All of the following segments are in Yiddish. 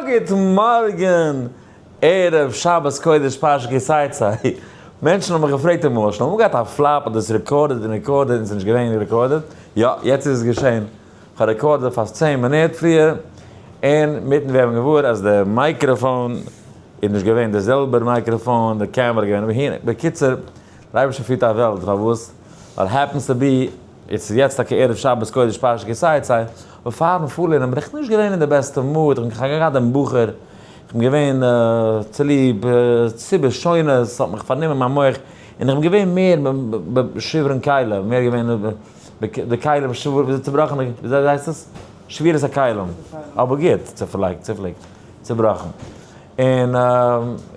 גוט מארגן! ערב שבת קודש פרשת כי תצא. מענטשן האבן מיך געפרעגט אמאל, האסט שוין אמאל געהאט א flop האט עס recorded און recorded און ס'איז נישט געווען recorded? יא, יעצט איז עס געשען. כ'האב recorded פאר צען מינוט פריער, און מיטן ווערן געוואר אז די microphone איז נישט געווען די זעלבער microphone, די camera איז געווען אהין. בקיצור, דער אייבערשטער פירט א וועלט, פארוואס? ווייל happens to be עס איז יעצט טאקע ערב שבת קודש פרשת כי תצא, אבער פארן פארלערנען בין איך נישט געווען אין די בעסטע mood, איך האב געהאט דעם בחור, איך בין געווען צוליב סיבות שונות האט מיך פארנומען מיין מח, און איך בין געווען מער בשברון כלים, מער געווען די כלים שבור, וויאזוי צובראכן, וויאזוי הייסט עס? שבירת הכלים, אבער גוט, צופליקט, צופליקט, צובראכן. און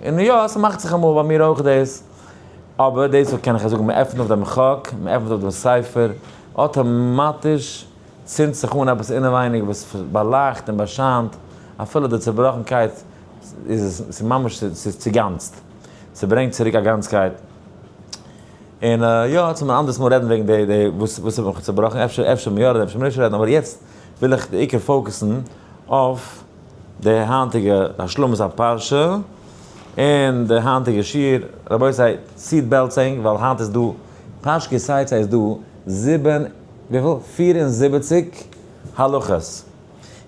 און יא, ס'מאכט זיך אמאל ביי מיר אויך דאס. אבער דאס וואס קען איך זאגן, מען עפנט אויף דעם חק, מען עפנט אויף דעם ספר, אטאמאטיש צינדט זיך אן עפעס אינעווייניג וואס באלייכט און באשיינט, אפילו די צובראכנקייט איז עס, ס'איז ממש, ס'איז צוגאנצט, ס'ברענגט צוריק א גאנצקייט. און יא, צום אן אנדערס מאל רעדן וועגן די די וואס וואס האט מיך צובראכן, אפשר אפשר מיר יא רעדן אפשר מיר נישט רעדן, אבער יעצט וויל איך די עיקר focus ן אויף די היינטיגע השלמת הפרשה און די היינטיגע שיעור, רבותי seat belts ענק ווייל היינט איז דא פרשת כי תצא איז דא זיבן וויפיל? 74 הלכות,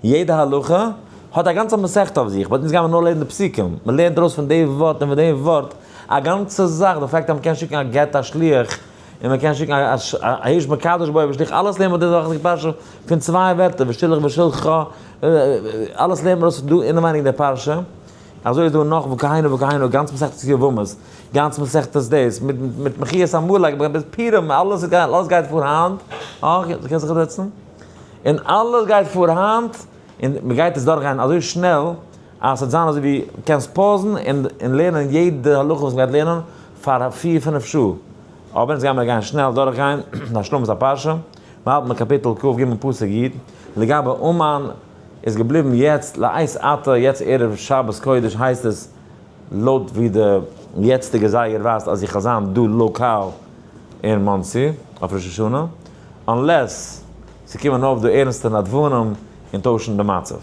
יעדע הלכה האט א גאנצע מסכת אויף זיך, but אונז גיימער נאר לערנען די פסוקים, מען לערנט ארויס פון די ווארט און פון די ווארט א גאנצע זאך, די fact אז מען קען שיקן א גט א שליח, און מען קען שיקן א האיש מקדש בו בשליח, אלעס לערנט מען די וואכעדיגע פרשה פון צוויי ווערטער ושילח ושלחה, אלעס לערנט מען ארויס דא אינעווייניג אין די פרשה, אזוי איז דא נאך וכהנה וכהנה, גאנץ מסכת יבמות, גאנץ מסכת דאס, מיט מיט מחיית עמלק, ביז פורים, אלעס אלעס גייט פאר היינט, אה, קענסט זיך זעצן, און אלעס גייט פאר היינט, און מען גייט עס דורכגיין אזוי שנעל, אז ס'וועט זיין אזוי ווי קענסט pause ן און און לערנען יעדע הלכה וואס מ'גייט לערנען פאר פיר פינף שעה, אבער אונז גיימיר גיין שנעל דורכגיין השלמת הפרשה, מ'האלט ביי קאפיטל כ ג פסוק י, לגבי אומאן איז געבליבן יעצט לעת עתה יעצט ערב שבת קודש הייסט עס לויט ווי די יעצטיגע זייגער ווייזט אז איך וועל זיין דא לאקאל אין מאנסי אויף ראש השנה, unless ס'קומען אויף דא ערנסטע נדבנים און טוישן די מצב.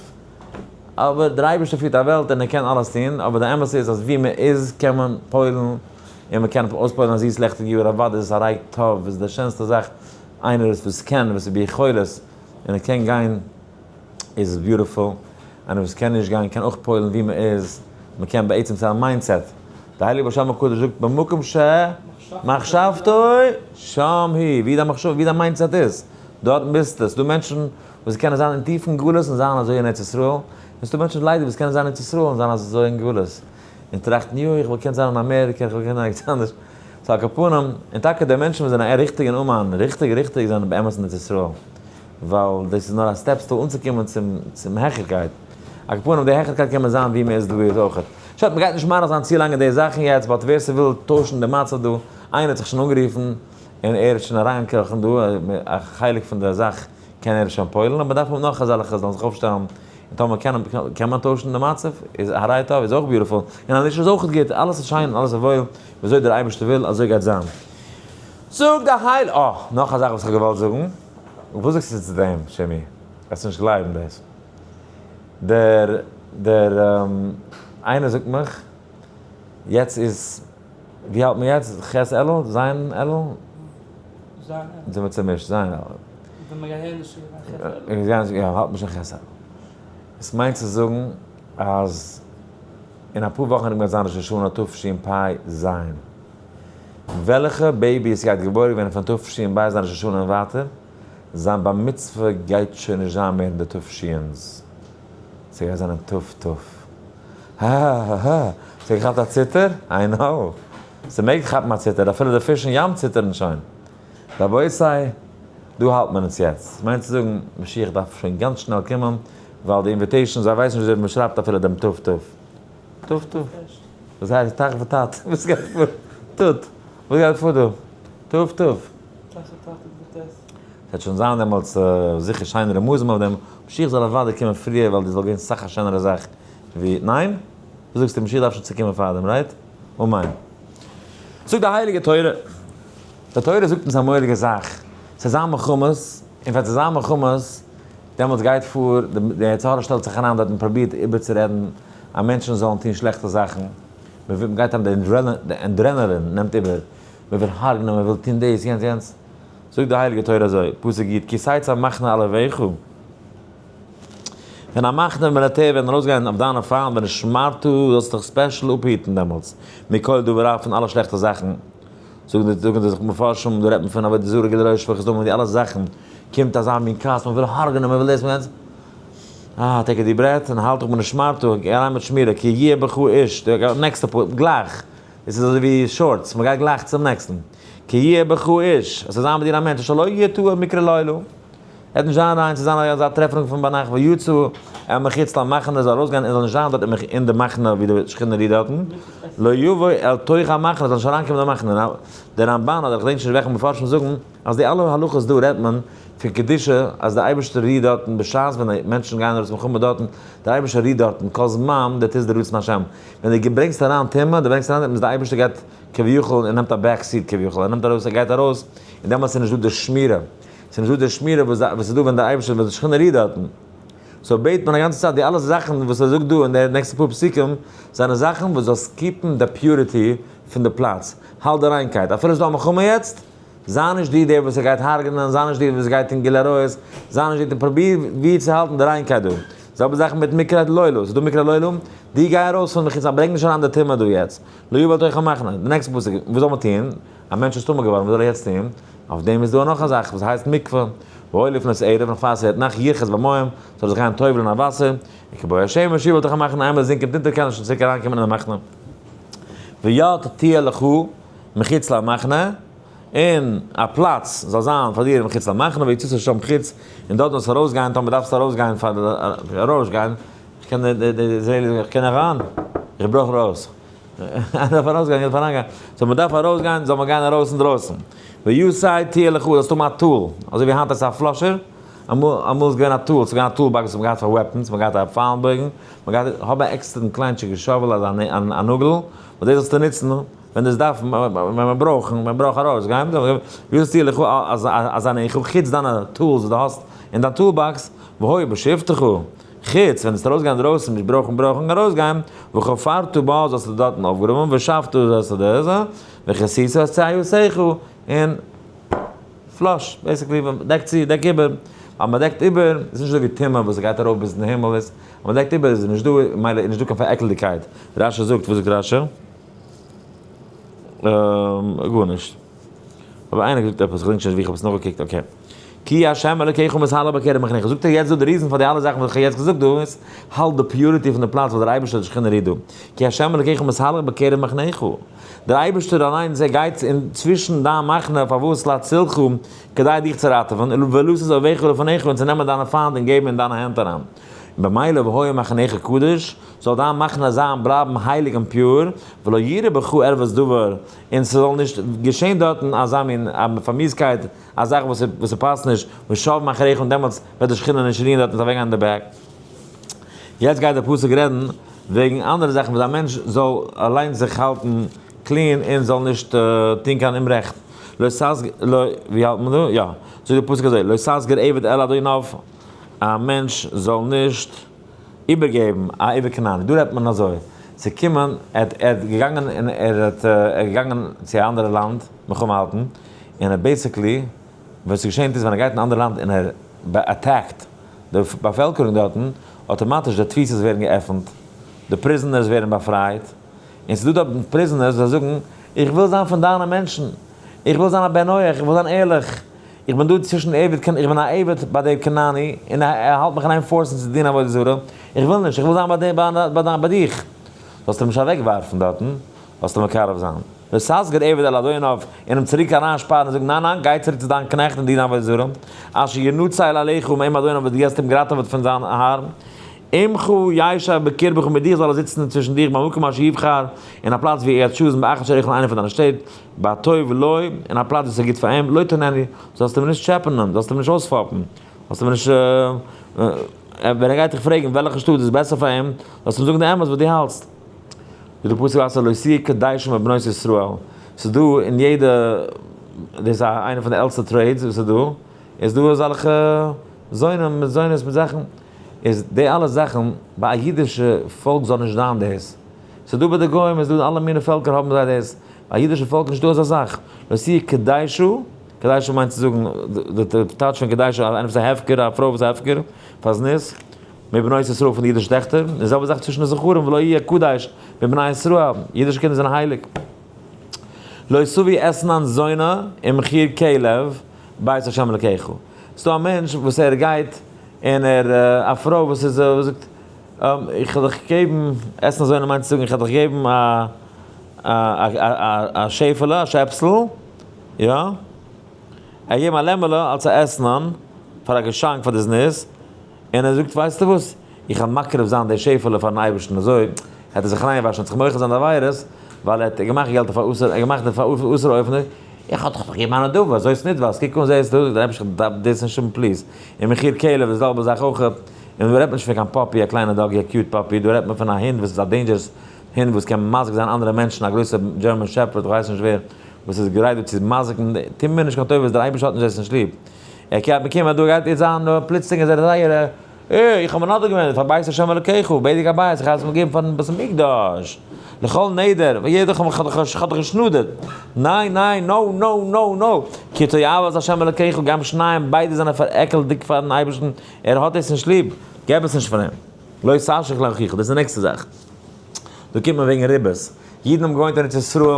אבער דער אייבערשטער פירט א וועלט און ער קען אלעס טון, אבער די אמת איז אז ווי מען איז קען מען פועל'ן, און מען קען אויספועל'ן א זיס לעכטיג יאר, אוודאי איז עס א רייט טוב, איז די שענסטע זאך, איינער וואס קען, וואס איז ביכולת, און ער קען גיין, איז עס beautiful, איינער וואס קען נישט גיין קען אויך פועל'ן ווי מען איז, מען קען בעצם ס'איז א mindset, די הייליגע בעל שם הקדוש זאגט במקום שמחשבתו שם היא, ווי דיין מחשבה, ווי דיין mindset איז, דארטן ביסטו, ס'דא מענטשן וואס קענען זיין אין טיפן גלות און זיין אזוי אין ארץ ישראל, און ס'דא מענטשן ליידער וואס קענען זיין אין ארץ ישראל און זיין אזוי אין גלות, און טראכטן יוי איך וואלט געקענט זיין אין אמעריקע, איך וואלט געקענט זיין ערגעץ אנדערש, so על כל פנים, און טאקע די מענטשן וואס זענען ריכטיג אין אומאן, ריכטיג ריכטיג זענען באמת אין ארץ ישראל, ווייל דאס איז נאר א step stone אנצוקומען צום צום העכערקייט, על כל פנים די העכערקייט קען מען זיין ווי מען איז דא איז אויכעט. שוין, מ'גייט נישט מאריך זיין צו לאנג אין די זאכן יעצט, but ווער ס'וויל טוישן די מצב דא, איינער האט זיך שוין אנגערופן און ער איז שוין אריינגעקראכן דא, א חלק פון די זאך קען ער שוין פועל'ן, אבער מ'דארף האבן נאך אזעלכע זאלן זיך אויפשטעלן, און טאמער קען קען מען טוישן די מצב, איז הרי טוב, איז אויך beautiful, און אז נישט איז אויך גוט, אלעס איז שיין, אלעס איז וואויל, וויאזוי דער אייבערשטער וויל אזוי גייט זיין. זאג די הייל. אה, נאך א זאך וואס איך האב געוואלט זאגן, וואס זאגסטו צו דעם, שימי? וועסט נישט גלייבן דאס. דער דער איינער זאגט מיך, יעצט איז, ווי האלט מען יעצט? ח' אלול? ז' אלול? ז' אלול. זעמיר צומישט, ז' אלול. ווען מ'גייט הערן די שיעור איז ח' אלול. יא, האלט מען שוין ח' אלול. עס מיינט צו זאגן אז אין אפאר וואכן ארום גייט זיין ראש השנה תשפ ז. וועלכע baby עס גייט געבוירן ווערן פון תשפ ז ראש השנה און ווייטער, זיין בר מצוה גייט שוין נישט זיין מער אין די תש'ס, ס'גייט זיין אין ת' ת'. האהאהא, ס'האט געכאפט א ציטער? I know. ס'מעג כאפן א ציטער, אפילו די פיש אין ים ציטערן שוין. רבותי, דא האלט מען אונז יעצט. ס'מיינט צו זאגן, משיח דארף שוין גאנץ שנעל קומען, ווייל די invitations, זיי ווייסן נישט וויאזוי מ'שרייבט אפילו דעם ת' ת'. ת' ת'. וואס הייסט תח ותת? וואס גייט פאר? תות. וואס גייט פאר דא? ת' ת'. ס'וועט שוין זיין דעמאלטס זיכער שיינע רמזים אויף דעם. משיח זאל אוודאי קומען פריער ווייל דאס וואלט געווען סאך א שענערע זאך ווי, ניין? וואס זאגסטו? משיח דארף שוין צו קומען פארדעם, right? אמן. זאגט די הייליגע תורה, די תורה זאגט אונז א מורא'דיגע זאך, ס'וועט זיין מלחמות, און ווען ס'וועט זיין מלחמות. דעמאלטס גייט פאר, די יצר הרע שטעלט זיך אריין דארט און פרובירט איבערצורעדן אז מענטשן זאלן טון שלעכטע זאכן, מען גייט אריין, די adrenaline נעמט איבער, מען וויל הרג'נען, מען וויל טון דאס, יענץ, יענץ. זאגט די הייליגע תורה אזוי, פסוק י', כי תצא המחנה על אויביך, ווען א מחנה מיליטער וועלן ארויסגיין אויף דיינע פיינט, ונשמרת, זאלסטו דיך special אפהיטן דעמאלטס, מכל דבר רע, פון אלע שלעכטע זאכן. זאגן די זאגן די מפרשים, דא רעדט מען פון עבודה זרה, גילוי עריות, שפיכות דמים, די אלע זאכן, קומט אזא מין כעס, מען וויל הרג'נען, מען וויל דאס, מען וויל יענץ. אה, take a deep breath, און האלט דיך ונשמרת, גיי אריין מיט שמירה, כי יהיה בך איש, די נעקסטע פארט, גלייך, עס איז אזוי ווי shorts, מען גייט גלייך צום נעקסטן. כי יהיה בך איש, עס זאל זיין מיט דיר א מענטש, אשר לא יהיה טהור מקרה לילה. ער וועט נישט זיין ריין צו זיין אזא טרעפענונג פון ביינאכט, ויצא אל מחוץ למחנה, זאל ארויסגיין און זאל נישט זיין דארט אין די מחנה ווי די שכינה רוהט דארטן, לא יבוא אל תוך המחנה, זאל נישט אריינקומען אין די מחנה. דער רמבן אדער כ'דענק נישט וועלכע מפרשים זאגן אז די אלע הלכות דא רעדט מען פון קדושה, אז דער אייבערשטער רוהט דארטן בשעת ווען די מענטשן גייען ארויס מלחמה דארטן, דער אייבערשטער רוהט דארטן כל זמן דו טוסט די רצון השם. ווען דו ברענגסט אריין טומאה, דו ברענגסט אריין דעם, דער אייבערשטער גייט כביכול און נעמט א back seat כביכול, ער נעמט ארויס, ער גייט ארויס, און דעמאלטס איז נישט דא די שמירה. ס'איז נישט דא די שמירה וואס איז דא ווען דער אייבערשטער, ווען די שכינה רוהט דארטן. so בעט מען א גאנצע צייט די אלע זאכן וואס ער זאגט דא אין די נעקסטע פאר פסוקים, זענען זאכן וואס זאלסט keep ן די purity פון די פלאץ, האלט די ריינקייט, אפילו ס'איז דא א מלחמה יעצט, זיי נישט די דער וואס ער גייט הרג'נען, זיי נישט די וואס גייט אין גילוי עריות, זיי נישט די, פרוביר ווי צו האלטן די ריינקייט דא. זעלבע זאך מיט מקרה לילה, ס'איז דא מקרה לילה, די גיי ארויס פון מחיצה, ברענג נישט אריין די טומאה דא יעצט, לא יבא אל תוך המחנה, די נעקסטע פסוק, וואס זאל מען טון? א מענטש איז טמא געווארן, וואס זאל ער יעצט טון? אויף דעם איז דא נאך א זאך וואס הייסט מקווה, והיה לפנות ערב, נאך פאר ס'ווערט נאכט ירחץ במים, זאל ער זיך גיין טובל'ן אין א וואסער, וכבוא השמש יבא אל תוך המחנה, איינמאל די זון קומט אונטער קען ער שוין צוריק אריינקומען אין די מחנה. ויד תהיה לך מחוץ למחנה, און א פלאץ זאל זיין פאר דיר מחוץ למחנה, ויצאת שם חוץ, און דארט זאלסטו ארויסגיין, טאמער דארפסטו ארויסגיין פאר ארויסגיין, איך קען די די איזרעילי, איך קען אריין, איך ברויך ארויס. איך דארף ארויסגיין, איך דארף אריינגיין. so מען דארף ארויסגיין, זאל מען גיין ארויס אינדרויסן. ויתד תהיה לך, זאלסט האבן א tool, אזוי ווי היינט איז א flusher, אמאל אמאל איז געווען א tool, ס'איז געווען א tool box וואס מ'האט געהאט פאר weapons, מ'האט געהאט א פיילן בויגן, מ'האט געהאט, האב א עקסטערן קליינטשיגע shovel אדער א נאגל, וואס דאס זאלסטו נוצן ווען דאס דארף, ווען מען ברויך, ווען מען ברויך ארויסגיין, ויתד תהיה לך אזא נאכל, חוץ דיינע tools וואס דו האסט אין דיין tool box, והיה בשבתך. חוץ ווען דו וועסט ארויסגיין אינדרויסן נישט ברויכן ברויכן ארויסגיין, וחפרת בה זאלסטו דארטן אויפגראבן, ושאבת זאלסטו דאס, וכסית את צאתך, און flush, basically דעק צו, דעק איבער, אז מען דעקט איבער איז נישט אזוי ווי טומאה וואס גייט ארויף ביז אין הימל, איז אז מען דעקט איבער איז נישט דא, ממילא איז נישט דא קיין פארעקלדיגקייט, רשי זאגט, וואס זאגט רשי? גארנישט. אבער איינער האט געזאגט עפעס, כ'דענק שוין נישט ווי כ'האב עס נאכגעקוקט, okay. כי ה' אלקיך מתהלך בקרב מחניך, זאגט ער יעצט דא די reason פאר די אלע זאכן וואס איך האב יעצט געזאגט דא איז, האלט די purity פון די פלאץ וואס דער אייבערשטער האט שכינה רוהט דא. כי ה' אלקיך מתהלך בקרב מחניך. דער אייבערשטער אליינס ער גייט אין צווישן דיין מחנה פארוואס להצילך כדי דיך צו ראטעווען, ולתת אויביך לפניך און צו נעמען דיינע פיינט און געבן אין דיינע הענט אריין. און במילא והיה מחניך קדוש, זאל דיין מחנה זיין בלייבן הייליג און pure, ולא יראה בך ערות דבר, און ס'זאל נישט געשען דארטן אזא מין פארמיאוסקייט, א זאך וואס ס'פאסט נישט, ושב מאחריך און דעמאלטס וועט די שכינה נישט רוען דארטן און אוועקגיין אין די בעק. יעצט גייט דער פסוק רעדן וועגן אנדערע זאכן וואס א מענטש זאל אליינס זיך האלטן clean און זאל נישט טון קיין אומרעכט. לא תסגיר, לא, ווי האלט מען דא? יא. זאגט דער פסוק אזוי, לא תסגיר עבד אל אדוניו, א מענטש זאל נישט איבערגעבן א עבד כנעני, דא רעדט מען אזוי, צו קומען, ער האט געגאנגען און ער האט געגאנגען צו א אנדערע לאנד מלחמה האלטן, און ער basically וואס געשענט איז ווען ער גייט אין אנדערע לאנד און ער attack ט די באפעלקערונג דארטן, אטאמאטיש די תפיסות ווערן געעפנט, די prisoners ווערן באפרייט, און ס'דא דארט prisoners וואס זאגן, איך וויל זיין פון דיינע מענטשן, איך וויל זיין א בן נח, איך וויל זיין ערליך, איך בין דא צווישן עבד כנעני, איך בין א עבד ביי דעם כנעני, און ער האלט מיך אין איין force ן צו דינען עבודה זרה, איך וויל נישט, איך וויל זיין ביי דיך. זאלסט אים נישט אוועקווארפן דארטן, זאלסט אים מקרב זיין. לא תסגיר עבד אל אדוניו, און אים צוריק אריינשפארן און זאגן, ניין ניין, גיי צוריק צו דיין קנעכט און דין עבודה זרה, אשר ינצל עליך מעם אדוניו וואס דו האסט אים געראטעוועט פון זיין האר. עמך ישב בקרבך מיט דיך זאל ער זיצן צווישן דיך במקום אשר יבחר, אין א פלאץ וואו ער האט chosen באחת שעריך אין איינע פון דיינע שטעט, בטוב לו, אין א פלאץ וואס איז גוט פאר אים, לא תוננו, זאלסט אים נישט טשעפענען, זאלסט אים נישט אויספאפן, זאלסט אים נישט, ווען ער גייט דיך פרעגן וועלכע שטאט איז בעסער פאר אים, זאלסט אים זאגן די אמת וואס דו האלטסט. ווי די פסוק ווייזט לא תהיו קדשים מבנות ישראל, ס'איז דא אין יעדע, דאס איז איינע פון די עלטסטע trades וואס איז דא, איז דא אזעלכע. זונות מיט זונות מיט זאכן, איז די אלע זאכן ביי א אידישע פאלק זאל נישט זיין דאס. ס'איז דא ביי די גוים, איז דא אלע מיני פעלקער האבן זיי דאס, ביי א אידישע פאלק נישטא אזא זאך. לא תהיה קדשה, קדשה מיינט צו זאגן, די טייטש פון קדשה, איינער וואס איז א הפקר, א פרוי וואס איז א הפקר, פאר זנות, מבנות ישראל פון די אידישע טעכטער, די זעלבע זאך צווישן די זכרים, ולא יהיה קדש מבני ישראל, אידישע קינדער זענען הייליג. לא תביא אתנן זונה ומחיר כלב בית השם אלקיך. ס'דא א מענטש וואס ער גייט און ער, א פרוי וואס איז, וואס זאגט, איך וועל דיך געבן, אתנן זונה מיינט צו זאגן איך וועל דיך געבן א א שעפעלע, א שעפסל, יא, ער געבן א לעמעלע אלס א אתנן, פאר א געשאנק פאר די זנות, און ער זאגט ווייסטו וואס, איך וועל מקריב זיין די שעפעלע פארן אייבערשטן, אזוי וועט ער זיך ריינוואשן, וועט זיך מוחל זיין די עבירות, ווייל ער האט געמאכט געלט אויף א אסור, ער האט געמאכט אויף א אסור אופן, איך האב דיך דאך געגעבן א נדבה, אזוי איז ניט וואס, קוק אן זעסטו, זאגט דער אייבערשטער איך דארף דאס נישט האבן please, און מחיר כלב איז די זעלבע זאך אויך, און דא רעדט מען נישט פון קיין puppy, א קליינע doggy, א cute puppy, דא רעדט מען פון א הונט וואס איז א dangerous הונט וואס קען מזיק זיין אנדערע מענטשן, א גרויסע German Shepherd, איך ווייס נישט ווער, וואס איז גרייט דא צו מזיק'ן, טו מיר נישט קיין טובות, דער אייבערשטער האט נישט דאס נישט ליב. ער קען באקומען דא גייט יעצט זיין פלוצלינג איז ער זייער אה איך האב מנדב געווען פאר בית השם אלקיך בדק הבית איך הייס אים געבן פארן בית המקדש לכל נדר יעדער איך האב איך האב דיך געשנאדערט ניין ניין no no no no כי תועבת השם אלקיך גם שניהם ביידע זענען פארעקלדיג פארן אייבערשטן ער האט דאס נישט ליב געב עס נישט פאר אים לא תשח לאחיך דאס איז די נעקסטע זאך דא קומט מען וועגן ריבית אידן האבן געוואוינט אין ארץ ישראל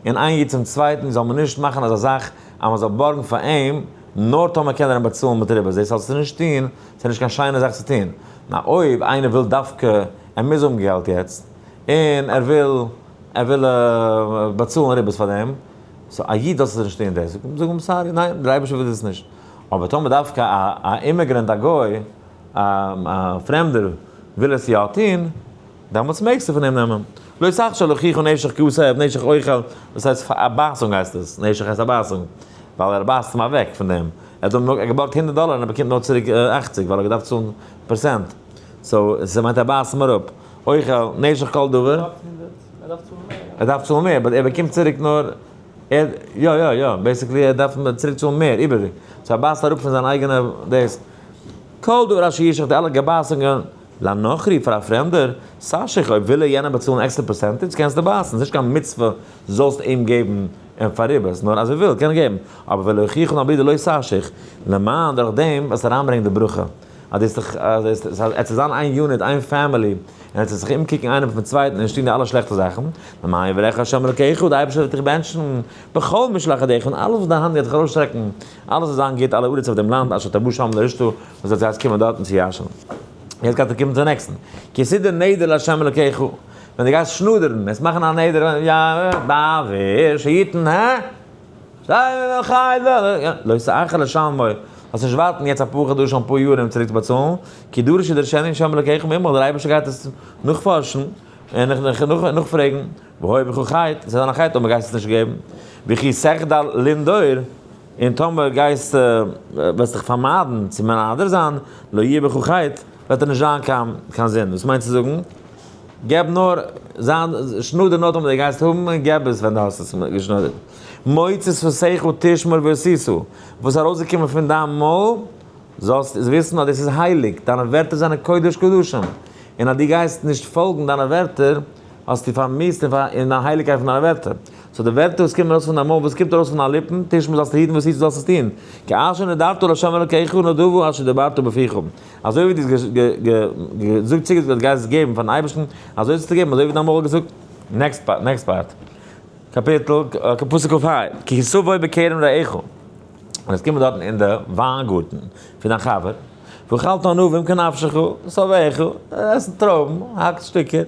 און איין איד צום צווייטן זאל מען נישט מאכן אזא זאך אז מען זאל בארגן פאר אים, נאר טאמער קען ער אים באצאלן מיט ריבית, דאס זאלסטו נישט טון, ס'איז נישט קיין שיינע זאך צו טון. נאר אויב איינער וויל דווקא, ער מוז האבן געלט יעצט, און ער וויל, ער וויל באצאלן ריבית פאר דעם, so א איד זאלסטו נישט טון דאס, זאג אים sorry, ניין, דער אייבערשטער וויל דאס נישט. אבער טאמער דווקא א immigrant, א גוי, א פרעמדער וויל עס יא טון, דעמאלטס מעגסטו פון אים נעמען. לא תחשל אחיך נשך כסף, נשך אוכל, דאס הייסט א בייסונג הייסט עס, נשך הייסט א בייסונג, ווייל ער בייסט אים אוועק פון דעם. ער האט אים געבארגט 100 דאלער און ער באקומט נאר צוריק 80 ווייל ער האט געדארפט צאלן פערצענט. so עס מיינט ער בייסט אים אראפ. אוכל, נשך כל דבר. ער דארף צאלן מער, but ער באקומט צוריק נאר, ער, יא יא יא, basically ער דארף צוריק צאלן מער, איבעריג. so ער בייסט אראפ פון זיין אייגענע דאס. כל דבר אשר ישך די אלע געבייסונגען. לנכרי פאר א פרעמדער, תשח אויב וויל ער יענעם באצאלן עקסטער percentage קענסטו בייסן, ס'נישט קיין מצוה זאלסט אים געבן פאר ריבית, נאר אז ער וויל קען ער געבן, אבער ולאחיך און א ברודער לא תשח, למען דורך דעם וועסטו אריינברענגען די ברכה, אז דו וועסט דיך אז עס וועט זיין איין unit איין family, און עטס וועט זיך אומקוקן איינער אויפן צווייטן און נישט טון די אלע שלעכטע זאכן, למען יברכך ה' אלקיך, די אייבערשטער וועט דיך בענטשן בכל משלח ידיך, און אלעס וואס דיין האנט גייט זיך ארויסשטרעקן, אלעס וועט זיין גוט, על הארץ אויף דעם לאנד אשר תבוא שם לרשתה, וואס וועט זיי קומען דארטן צו ירש'ן. יעצט גייט ער קומען צום נעקסטן. כי תדור נדר לה' אלקיך, ווען דו גייסט שנאדערן, וועסט מאכן א נדר, יא, בעבור שיתן, הא? לא תאחר לשלמו, זאלסט נישט ווארטן יעצט אפאר חדשים אפאר יאר אים צוריק צו באצאלן, כי דרוש ידרשנו ה' אלקיך מעמך, דער אייבערשטער גייט עס נאכפארשן און נאכפרעגן, והיה בך חטא, עס וועט זיין א חטא אויב מען גייט עס נישט געבן, וכי תחדל לנדור, און טאמער גייסטו, וועסט דיך פארמיידן צו מנדר זיין, לא יהיה בך חטא, וועט דיר נישט זיין קיין קיין זינד. וואס מיינט צו זאגן? געב נאר, זיין, שנאדער נאר טאמער דו גייסט האבן, און געב עס ווען דו האסט עס געשנאדערט. מוצא שפתיך תשמור ועשית, וואס איז ארויסגעקומען פון דיין מויל, זאלסט וויסן אז דאס איז הייליג, דיינע ווערטער זענען קודש קדשים, און אז דו גייסט נישט פאלגן דיינע ווערטער, האסטו פארמיאוסט אין דיין הייליגקייט פון דיינע ווערטער. so די ווערטער וואס קומען ארויס פון דיין מויל, וואס קומט ארויס פון דיין ליפן, תשמור זאלסטו היטן וואס היטסט זאלסט עס טון. כאשר נדרת לה' אלקיך נדבה אשר דברת בפיך. אזוי ווי דו האסט געזאגט צוגעזאגט אז דו גייסט עס געבן פארן אייבערשטן, אזוי זאלסטו געבן, אזוי ווי דיין מויל האט געזאגט. next part, next part. קאפיטל, פסוק כ"ה, כי תבוא בכרם רעך, און עס קומען דארטן אין די וויינגארטן פון דיין חבר, ואכלת ענבים כנפשך, לשבעך, עסן טרויבן, האקט שטיקער,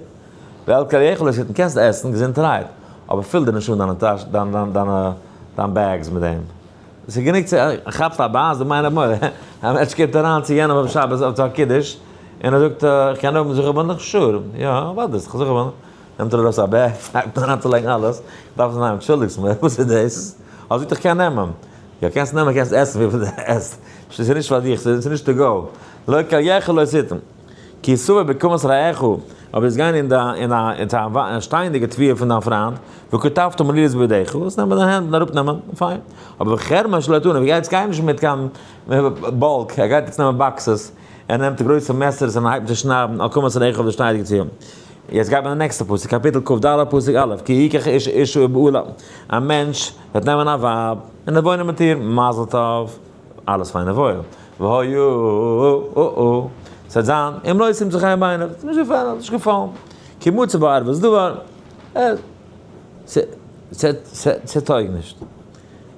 ואל כלאך לא תתן, קענסט עסן געזונטערהייט, אבער פיל דיר נישט אן דיינע טאש, דיין דיין דיינע דיין bags מיט דעם. עס איז גענוג צו, כאפסט א בייס, דו מיין אמאל, א מענטש קומט אריין צו יענעם אויף שבת אויף צו א קידוש, און ער זאגט, איך קען האבן זכר בנך? sure, יא, אוודאי, זכר בנך. נעמט ער ארויס א bag, הייבט אן אריינצולייגן אלעס, דארף זיין, אנטשולדיגסט מיר, וואס איז דאס? ער זאגט איך קען נעמען. יא קענסט נעמען קענסט עסן וויפיל דו עסט, ס'איז נישט פאר דיך, ס'איז נישט to go. לא כל יאכל לא תתן. כי תבוא בקמת רעך, אויב אבער עס גיין אין די אין א אין א שטייענדיגע תביעה פון דיין פריינד, וכתבת מלילות בידיך, עס נעמען מיט דיין הענט און אראפנעמען, פיין. אבער וחרמה שלא תנא, ווי גייט גיי נישט מיט קיין bulk, ער גייט יעצט נעמען boxes, ער נעמט גרויסע מעסערס און הייבט צו שניידן, על קמת רעך אויף די שטייענדיגע תביעה. יעצט גייט מען די נעקסטע פסוק, קאפיטל כ"ד פסוק א', כי יקח איש אשה ובעלה, א מענטש וועט נעמען א ווייב און ער וואוינען מיט איר, מזל טוב, אלעס פיין און וואויל, והיה, ס'וועט זיין, אם לא ימצא חן בעיניו, ס'איז נישט געפעלן, נישט געפאלן, כי מצא בה ערות דבר, ס'טויג נישט,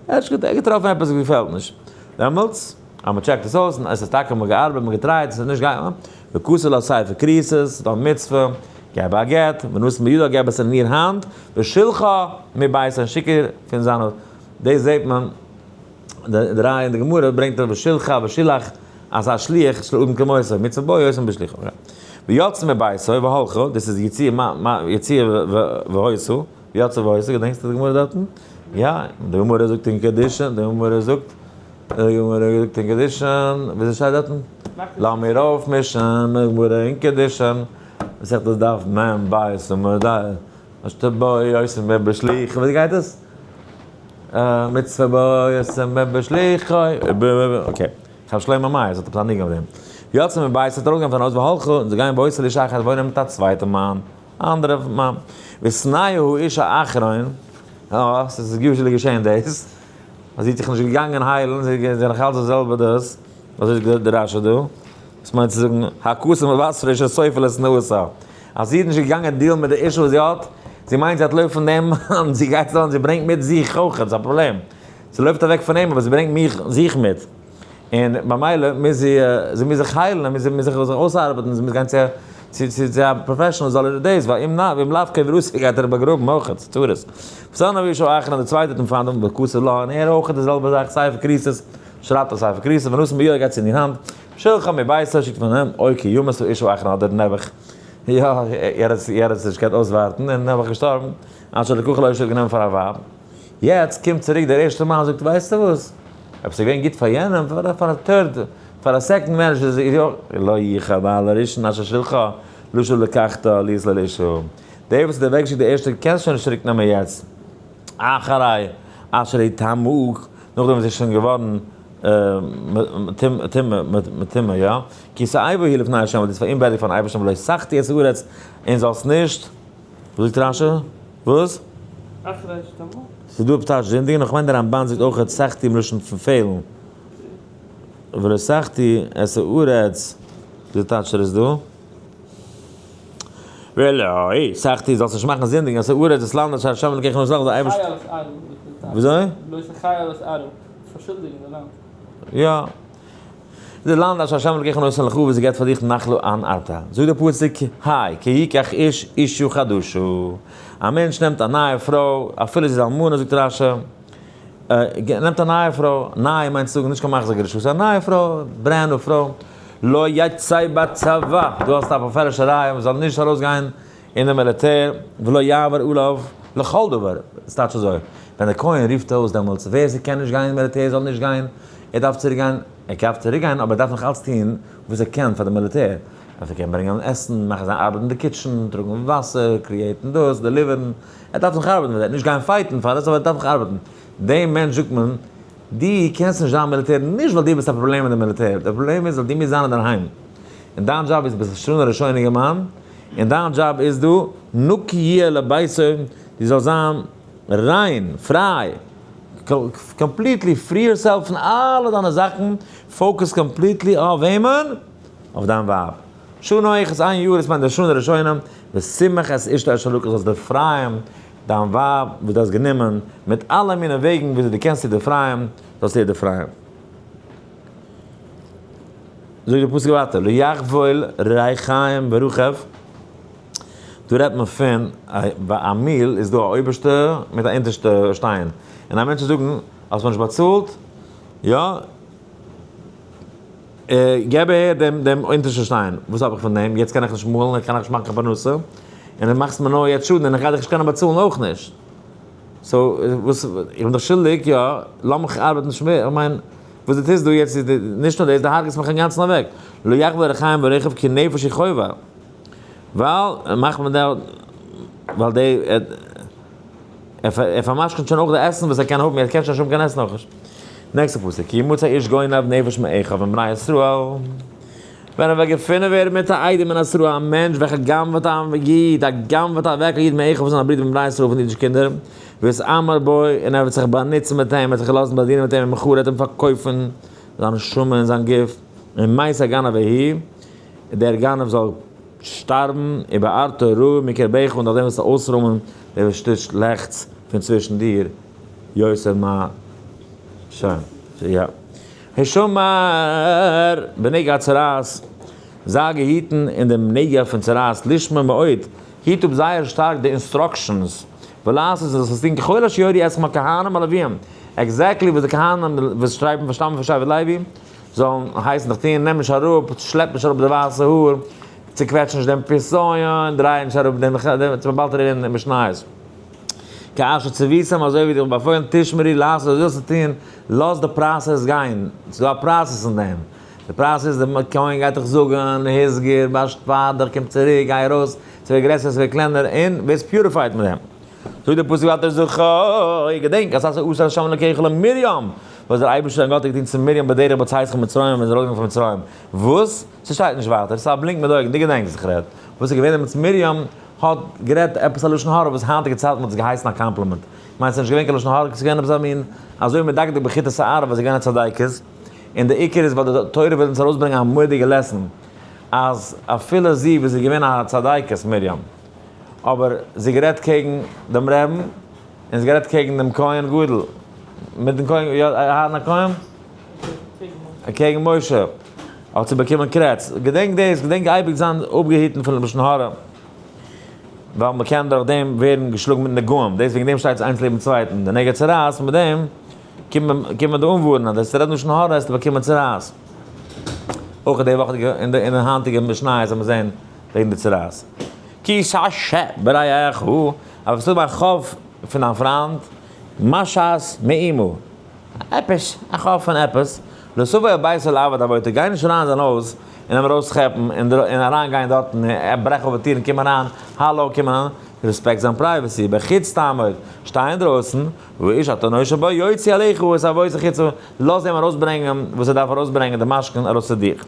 ער האט געטראפן עפעס וואס געפעלט נישט, דעמאלטס אז מ'טשעקט עס אויס און עס איז טאקע מ'האט געארבעט מ'האט געטרייט עס איז נישט געגאנגען, וכתב לה ספר כריתות, בר מצוה, געב א גט, ונתן בידה געב עס אין איר האנט, ושלחה מביתו און שיק איר פון זיין הויז, דאס זעט מען די ראיה אין די גמרא ברענגט ער ושלחה ושילח אז א שליח של אדם כמותו מצוה בו יותר מבשליחו. ויצאה מביתו והלכה, דאס איז יציאה והיתה, ויצאה והיתה, געדענקסטו די גמרא דארטן? יא, די גמרא זאגט אין קידושין, די גמרא זאגט, די גמרא זאגט אין קידושין, וויאזוי שטייט דארטן? לאמיר אויפמישן די גמרא אין קידושין, מסכת דף מ ב עמוד א, אשתבאי יוסף מבשליחו, וויאזוי גייט עס? מצוה בו יוסף מבשליחו, okay. ר' שלמה מייערס האט עפעס א ניגון אויף דעם. יצא מבית האט ארויסגעגאנגען פון הויז והלכה און זיי גייען והיתה לאשה אחרת וואוינען מיט א צווייטע מאן, א אנדערע מאן. ושנאה האיש האחרון, אה, ס'איז usually געשען דאס, אז זי האט זיך נישט געגאנגען היילן, זי איז נאך אלץ די זעלבע דאס, אזוי זאגט די רשי דא, וואס מיינט צו זאגן הכתוב מבשרו שסופה לשנאתה, אז זי איז נישט געגאנגען deal ן מיט די issue וואס זי האט, זי מיינט זי האט לויפן דעם מאן, זי גייט אן, זי ברענגט מיט זיך אויך, ס'איז א פראבלעם. זי לויפט אוועק פון אים אבער זי ברענגט מיך זיך מיט, און במילא מוז זי, זי מוז זיך היילן, זי מוז זיך אויסארבעטן, זי מוז גיין צו צו צו א professional זאל איר דאס, ווייל אם נא ואם לאו קברותי גייט ער באגראבן אויך, ס'איז צרות. ושנאה האיש האחרון די צווייטע האט אים פיינט און וכתב לה, און ער אויך די זעלבע זאך, ספר כריתות, שרייבט א ספר כריתות, ונתן בידה גייט צו אין איר האנט, ושלחה מביתו שיקט פון אים, או כי ימות האיש האחרון אדער נעבעך, יא, ער האט עס נישט געקענט אויסווארטן און נעבעך געשטארבן, אשר לקחה לו אשה האט גענומען פאר א ווייב. יעצט קומט צוריק דער ערשטער מאן זאגט ווייסטו וואס, אויב ס'איז געווען גוט פאר יענעם, פאר א third, פאר א second marriage איז יא, לא יחל בעל הראשון אשר שלחה לשוב לקחתה להיות לו לאשה. דער וואס האט אוועקגעשיקט די ערשטע קענסט שוין נישט צוריק נעמען יעצט, אחרי אשר הטמאה, נאכדעם וואס זי איז שוין געווארן מטומאה, יא, כי תועבה היא לפני ה', ווייל דאס איז פאר אומווערדיג פארן אייבערשטן ולא תחטיא את הארץ, און זאלסט נישט. וואס זאגט רשי? וואס? ס'איז דא אפטייטש זינדיגן, נאר כ'מיין די רמבן זאגט אויך תחטיא מלשון פון פעלן. ולא תחטיא את הארץ, וויאזוי טייטשט ער עס דא? ולא תחטיא זאלסט נישט מאכן זינדיגן את הארץ דאס לאנד אשר ה' אלקיך נתן לך דער אייבערשטער. וויאזוי? יא. די לאנד אשר השם אלקיך נותן לך וואס ער געבט פאר דיך נחלה אן ארטה. זאגט דער פסוק, היי, כי יקח איש אשה חדשה. א מענטש נעמט א נייע פרוי, אפילו זי איז אלמנה זאגט רשי, נעמט א נייע פרוי, ניי מיינט צו זאגן נישט קיין מחזיר גרושה, ס'איז א נייע פרוי, brand new פרוי, לא יצא בצבא, דא האסטו א בפירוש'ע ראיה מען זאל נישט ארויסגיין אין די מיליטער, ולא יעבור עליו לכל דבר, ס'טייטש אזוי, ווען דער כהן רופט אויס דעמאלטס ווער ס'קען נישט גיין אין מיליטער זאל נישט גיין, ער דארף צוריק גיין, ער דארף צוריק גיין אבער ער דארף נאך אלץ טון וואס ער קען פאר די מיליטער, ער קען ברענגען עסן, מאכן זיין ארבעט אין די kitchen, טראגן וואסער, create ן דאס, deliver ן, ער דארף נאך ארבעטן פאר דעם, נישט גיין fight ן פאר עס אבער ער דארף נאך ארבעטן, דעם מענטש זאגט מען, דו קענסט נישט זיין מיליטער נישט ווייל דו ביסט א פראבלעם אין די מיליטער, די פראבלעם איז ווייל דו מוזט זיין אינדערהיים, און דיין דזשאב איז ביסט א שנה ראשוניגע מאן, און דיין דזשאב איז דא נקי יהיה לביתו, דו זאלסט זיין ריין, פריי, completely free yourself פון אלע דיינע זאכן, focus completely אויף וועמען? אויף דיין ווייב. שנה אחת איין יאר איז מיינט די שנה ראשונה, ושמח את אשתו אשר לקח זאלסט דערפרייען דיין ווייב וואס דו האסט גענומען, מיט אלע מיני וועגן וויאזוי דו קענסט איר דערפרייען, זאלסטו איר דערפרייען. זאגט דער פסוק ווייטער, לא יחבול ריחיים ברכב, דא רעדט מען פון ביי א מיל איז דא א אויבערשטע מיט א אונטערשטע שטיין, און א מענטש וועט זאגן, האסט מיר נישט באצאלט, יא, געב אהער דעם דעם אונטערשטע שטיין, וואס האב איך פון דעם, יעצט קען איך נישט מאלן, איך קען נישט מאכן קיין פרנסה, און דו מאכסט מיר נאר יעצט שאדן און איך גיי דיך נישט קענען באצאלן אויך נישט. so וואס, איך בין דאך שולדיג, יא, לאמיך ארבעטן שווער, איך מיין, וואס דו טוסט דא יעצט איז נישט נאר דאס, דו הרג'סט מיך אינגאנצן אוועק. לא יחבול ריחיים ברכב כי נפש היא חובה. ווייל מאכט מען דער ווייל די ער פארמשכנ'ט שוין אויך די עסן וואס ער קען האבן, ער קען שוין נישט האבן קיין עסן אויך נישט. נעקסטע פסוק, כי ימצא איש גונב נפש מאחיו מבני ישראל, ווען ער וועט געפונען ווערן מיט א איידעם אין אסרו א מענטש וועלכער גנב'עט א איד, א גנב'עט אוועק א איד מאחיו פון זיינע ברידער מבני ישראל פון אידישע קינדער, והתעמר בו, און ער וועט זיך באנוצן מיט אים, ער וועט זיך לאזן באדינען מיט אים, ומכרו, ער וועט אים פארקויפן זיין נשמה און זיין גוף, ומת הגנב ההוא, דער גנב זאל שטארבן, ובערת הרע מקרבך, און דורך דעם וועסטו אויסרוימען די וואס טוט שלעכטס פון צווישן דיר, יותר מה ש. יא. השמר בנגע הצרעת, זיי געהיטן אין דעם נגע פון צרעת, לשמור מאוד, היט אפ זייער שטארק די instructions, ולעשות און זאלסט עס טון ככל אשר יורו אתכם הכהנים הלוויים, exactly וואס די כהנים וואס שטרייפן פון שטאמען פון שבט לוי, זאלן הייסן דיך טון, נעם נישט אראפ, שלעפ נישט אראפ די ווייסע האר, צוקוועטש נישט דעם פסיון, דריי נישט אראפ דעם, צו באלד רעדן אין משניות. כאשר צויתים אזוי ווי דיך באפוילן תשמרו לעשות אזוי זאלסטו טון, לאז די process גיין, ס'איז דא א process אין דעם, די process די כהן גייט דיך זאגן, הסגר, באשפאר דיך, קום צוריק, גיי ארויס, ס'ווערט גרעסער ס'ווערט קלענער, און ווערסט purified מיט דעם. זאגט דער פסוק ווייטער זכור, געדענק, אז עשה עשה ה' אלקיך למרים, וואס דער אייבערשטער דיין גאט האט געטון צו מרים בדרך בצאתך ממצרים ווען זי איז ארויסגעגאנגען פון מצרים, וואס? ס'שטייט נישט ווייטער, ס'איז א בלינק מיט די אויגן, דו געדענקסט וואס איך רעד, וואס איז געווען דעמאלטס מרים האט גערעדט עפעס א לשון הרע וואס היינטיגע צייטן וואלט עס געהייסן א קאמפלימענט, כ'מיין ס'איז נישט געווען קיין לשון הרע, ס'איז געווען עפעס א מין אזוי מדקדק בחוט השערה וואס איז געווען א צדיקת, און די עיקר איז ווייל די תורה וויל אונז ארויסברענגען א מורא'דיגע lesson אז אפילו זי וואס איז געווען א צדיקת מרים אבער זי גערעדט קעגן דעם רעבן און זי גערעדט קעגן דעם כהן גדול מיטן כהן יא אהרן הכהן? קעגן משה האט זי באקומען קרעץ. געדענק דאס, געדענק אייביג זיין אפגעהיטן פון לשון הרע, ווייל מען קען דורך דעם ווערן געשלאגן מיט נגעים, דאס וועגן דעם שטייט עס איינס לעבן צווייטן, די נגע צרעת, מיט דעם קומט מען די אנווארענען, אז דו וועסט רעדן לשון הרע וועסטו באקומען צרעת. אויך אין די וואכעדיגע, אין די היינטיגע משניות וועט מען זען וועגן די צרעת. כי תשה ברעך, אז וועסטו האבן א חוב פון דיין פריינד, משאת מאומה. עפעס, א חוב פון עפעס, לא תבוא אל ביתו לעבוד עבודתו, גיי נישט אריין אין זיין הויז און אים ארויסכאפן און אריין גיין דארטן און ברעך אויף די טיר און קום אריין, האלא קום אריין, respect זיין privacy, בחוץ תעמוד, שטיי אינדרויסן, והאיש אתה נושה בו יוציא אליך את עבותו חוצה, לאז אים ארויסברענגען וואס ער דארף ארויסברענגען די משכון ארויס צו דיך.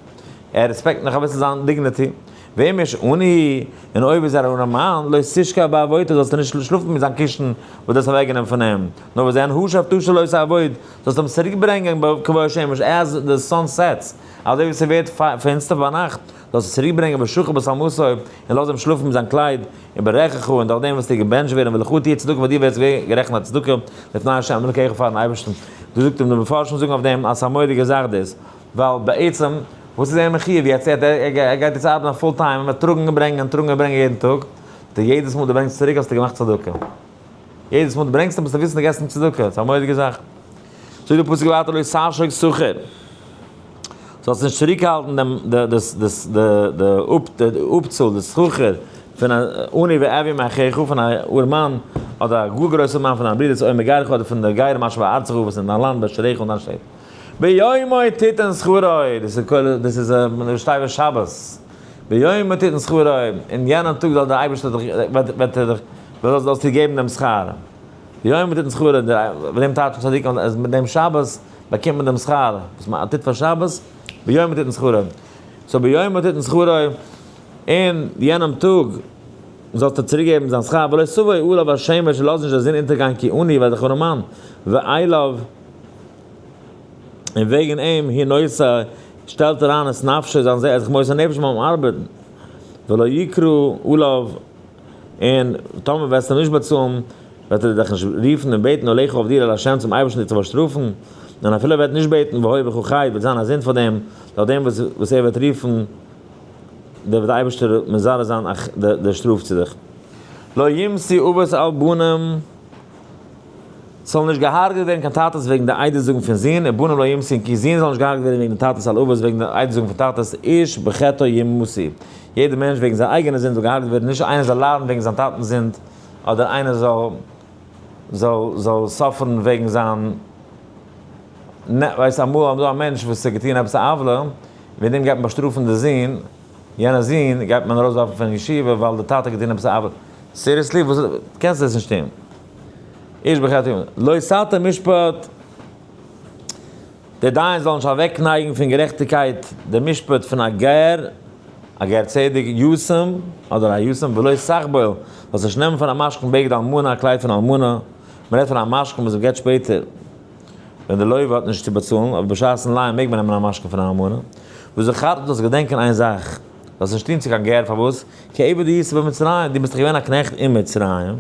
ער respect נאך אביסל זיין dignity. ואם איש עני, און אויב איז ער אן ארעמאן, לא תשכב בעבותו, זאלסטו נישט שלאפן מיט זיין קישן וואס דו האסט אוועקגענומען פון אים, נאר וואס דען, השב תשיב לו את העבוט, זאלסט אים צוריקברענגען כבוא השמש, as the sun sets, אזוי ווי ס'ווערט פינסטער ביינאכט, זאלסטו צוריקברענגען ושכב בשלמתו, און לאז אים שלאפן מיט זיין קלייד, וברכך, און דורך דעם וועסטו געבענטשט ווערן, ולך תהיה צדקה, פאר דיר ווערט גערעכנט א צדקה, לפני ה' אלוקיך פארן אייבערשטן. דא זאגט אים, די מפרשים זאגן אויף דעם אז ס'איז א מורא'דיגע זאך דאס, ווייל בעצם וואס איז ער מחיוב יעצט, ער גייט יעצט ארבעטן א full time, ער וועט טראגן און ברענגען, טראגן און ברענגען יעדן טאג, די יעדעס מאל דו ברענגסט צוריק האסטו געמאכט צדקה. יעדעס מאל דו ברענגסט אים מוזטו וויסן דו געסט אים צדקה, ס'איז א מורא'דיגע זאך. זאגט דער פסוק ווייטער לא תעשוק שכיר, זאלסט נישט צוריקהאלטן דעם די אפצאל, די שכר פון א עני ואביון מאחיך, פון א ארעמאן אדער א גאר גרויסער מאן פון דיינע ברידערס או מגרך אדער פון די גרים אשר בארצך וואס אין דיין לאנד בשעריך און דיין שטעט. ביומו תתן שכרו, דאס איז כולל, דאס איז ראשי תיבות שבת, ביומו תתן שכרו, אין יענעם טאג זאל דער אייבערשטער דיך, וועט ער דיך, זאלסטו געבן דעם שכר, ביומו תתן שכרו, מיט דעם טייטשן צדיקים אז מיט דעם שבת באקומט מען דעם שכר, וואס מען טוט פאר שבת, ביומו תתן שכרו, so ביומו תתן שכרו, אין יענעם טאג זאלסטו צוריק געבן זיין שכר, ולא תבוא עליו השמש, לאז נישט די זון אונטערגיין כי עני ווייל דער ארעמאן, ואליו. און וועגן אים הוא נושא, שטעלט אריין את נפשו, זיין זעהל, זיך מוסר נפש ביים ארבעטן, ולא יקרא עליו, און טאמער וועסטו נישט באצאלן, וועט ער דיך נישט רופן און בעטן עליך אויף דיר אל השם צום אייבערשטן דיך צו באשטראפן, און אפילו ער וועט נישט בעטן והיה בך חטא, וועט זיין א זינד פאר דעם, דורך דעם וואס ער וועט רופן, דער וועט דער אייבערשטער מזרז זיין די שטראף צו דיך. לא יומתו אבות על בנים. ס'זאל נישט געהארגעט ווערן קיין טאטעס וועגן די עדות זאגן פון זין, ובנים לא יומתו און קיין זין זאל נישט געהארגעט ווערן וועגן די טאטעס על אבות וועגן די עדות זאגן פון טאטעס, איש בחטאו יומתו, יעדער מענטש וועגן זיין אייגענע זינד זאל געהארגעט ווערן, נישט איינער זאל ליידן וועגן זיין טאטנ'ס זינד, אדער איינער זאל זאל זאל suffer ן וועגן זיין נ ווייסט אמאל אז דא א מענטש וואס האט געטון עפעס א עוולה, וועגן דעם גייט מען באשטראפן די זון. יענע זון גייט מען ארויסווארפן פון ישיבה ווייל די טאטע האט געטון עפעס א עוולה. Seriously? וואס קענסט דאס נישט טון? איש בחטא יומת. לא תטה משפט, דער דיין זאל נישט אוועקנייגן פון גערעכטיגקייט דעם משפט פון א גר, א גר צדק, יתום, אדער א יתום, ולא תחבול, זאלסט נישט נעמען פון א משכון בגד אלמנה, א קלייד פון אלמנה, מען רעדט פון א משכון וואס מען געבט שפעטער, ווען די לוה האט נישט צו באצאלן, אבער בשעת'ן לייען מעג מען נעמען א משכון פון א אלמנה. וזכרת, זאלסט געדענקען איין זאך, זאלסט נישט טון צו קיין גר, פארוואס? כי עבד היית במצרים, דו ביסט דאך געווען א קנעכט אין מצרים.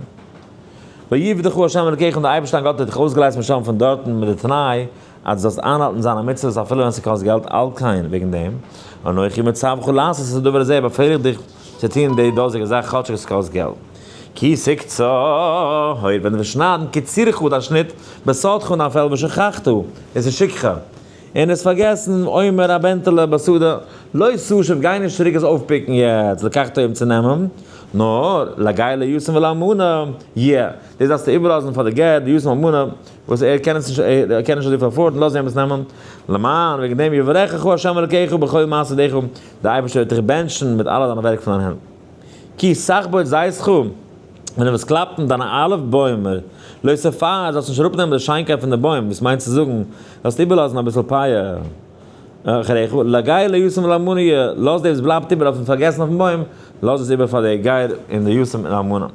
ויפדך ה' אלקיך און דער אייבערשטער דיין גאט האט דיך אויסגעלייזט משם פון דארטן מיט די תנאי אז דו זאלסט איינהאלטן זיינע מצוות אפילו ווען ס'קאסט געלט על כן וועגן דעם אנכי מצווך לעשות את הדבר הזה באפעל איך דיך צו טון די דאזיגע זאך כאטשיג עס קאסט געלט. כי תקצור, ווען דו וועסט שניידן קצירך דיין שניט בשדך אין דיין פעלד ושכחת, דאס איז שכחה, און עס פארגעסן, עומר א בענטעלע בשדה, לא תשוב, גיי נישט צוריק עס אויפפיקן יעצט, לקחתו אים צו נעמען, נאר, לגר ליתום ולאלמנה, יע, דאס דארפסטו איבערלאזן פאר די גר, די יתום אלמנה, וואס ער קען עס נישט, ער קען נישט אזויפיל afford ן, לאז אים עס נעמען, למען, וועגן דעם יברכך ה' אלקיך בכל מעשה ידיך, דער אייבערשטער וועט דיך בענטשן מיט אלע דיינע ווערק פון דיין הענט. כי תחבוט זיתך, ווען דו וועסט קלאפן דיינע אליוו בוימער, לא תפאר, זאלסט נישט אראפנעמען די שיינקייט פון די בוים, וואס מיינט צו זאגן, זאלסט איבערלאזן אביסל פאה אחריך, לגר ליתום ולאלמנה, לאז דאס וואס בלייבט איבער אויפן פארגעסן אויפן בוים, לאז עס איבער פאר די גר און די יתום און אלמנה.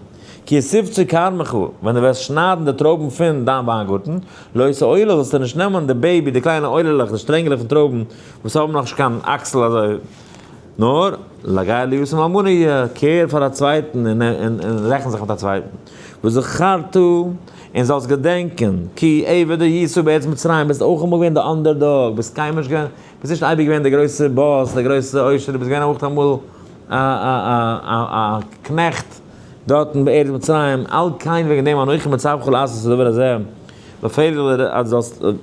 כי תבצור כרמך, ווען דו וועסט שניידן די טרויבן פון דיין וויינגארטן, לא תעולל, זאלסטו נישט נעמען די baby, די קליינע עולה'לעך, די שטרענגעלעך פון טרויבן, וואס האבן נאכנישט קיין אקסל אזוי, נאר, לגר ליתום ולאלמנה, קער פאר א צווייטן און רעכן זיך מיט א צווייטן. וזכרת, און זאלסט געדענקען, כי עבד היית בארץ מצרים, ביסט אויך אמאל געווען די underdog, ביסט קיינמאל נישט געווען, ביסט נישט אייביג געווען דער גרויסער boss, דער גרויסער עושר, דו ביסט געווען אויך אמאל א קנעכט דארטן בארץ מצרים, על כן וועגן דעם אנכי מצווך לעשות את הדבר הזה, באפעל איך דיר אז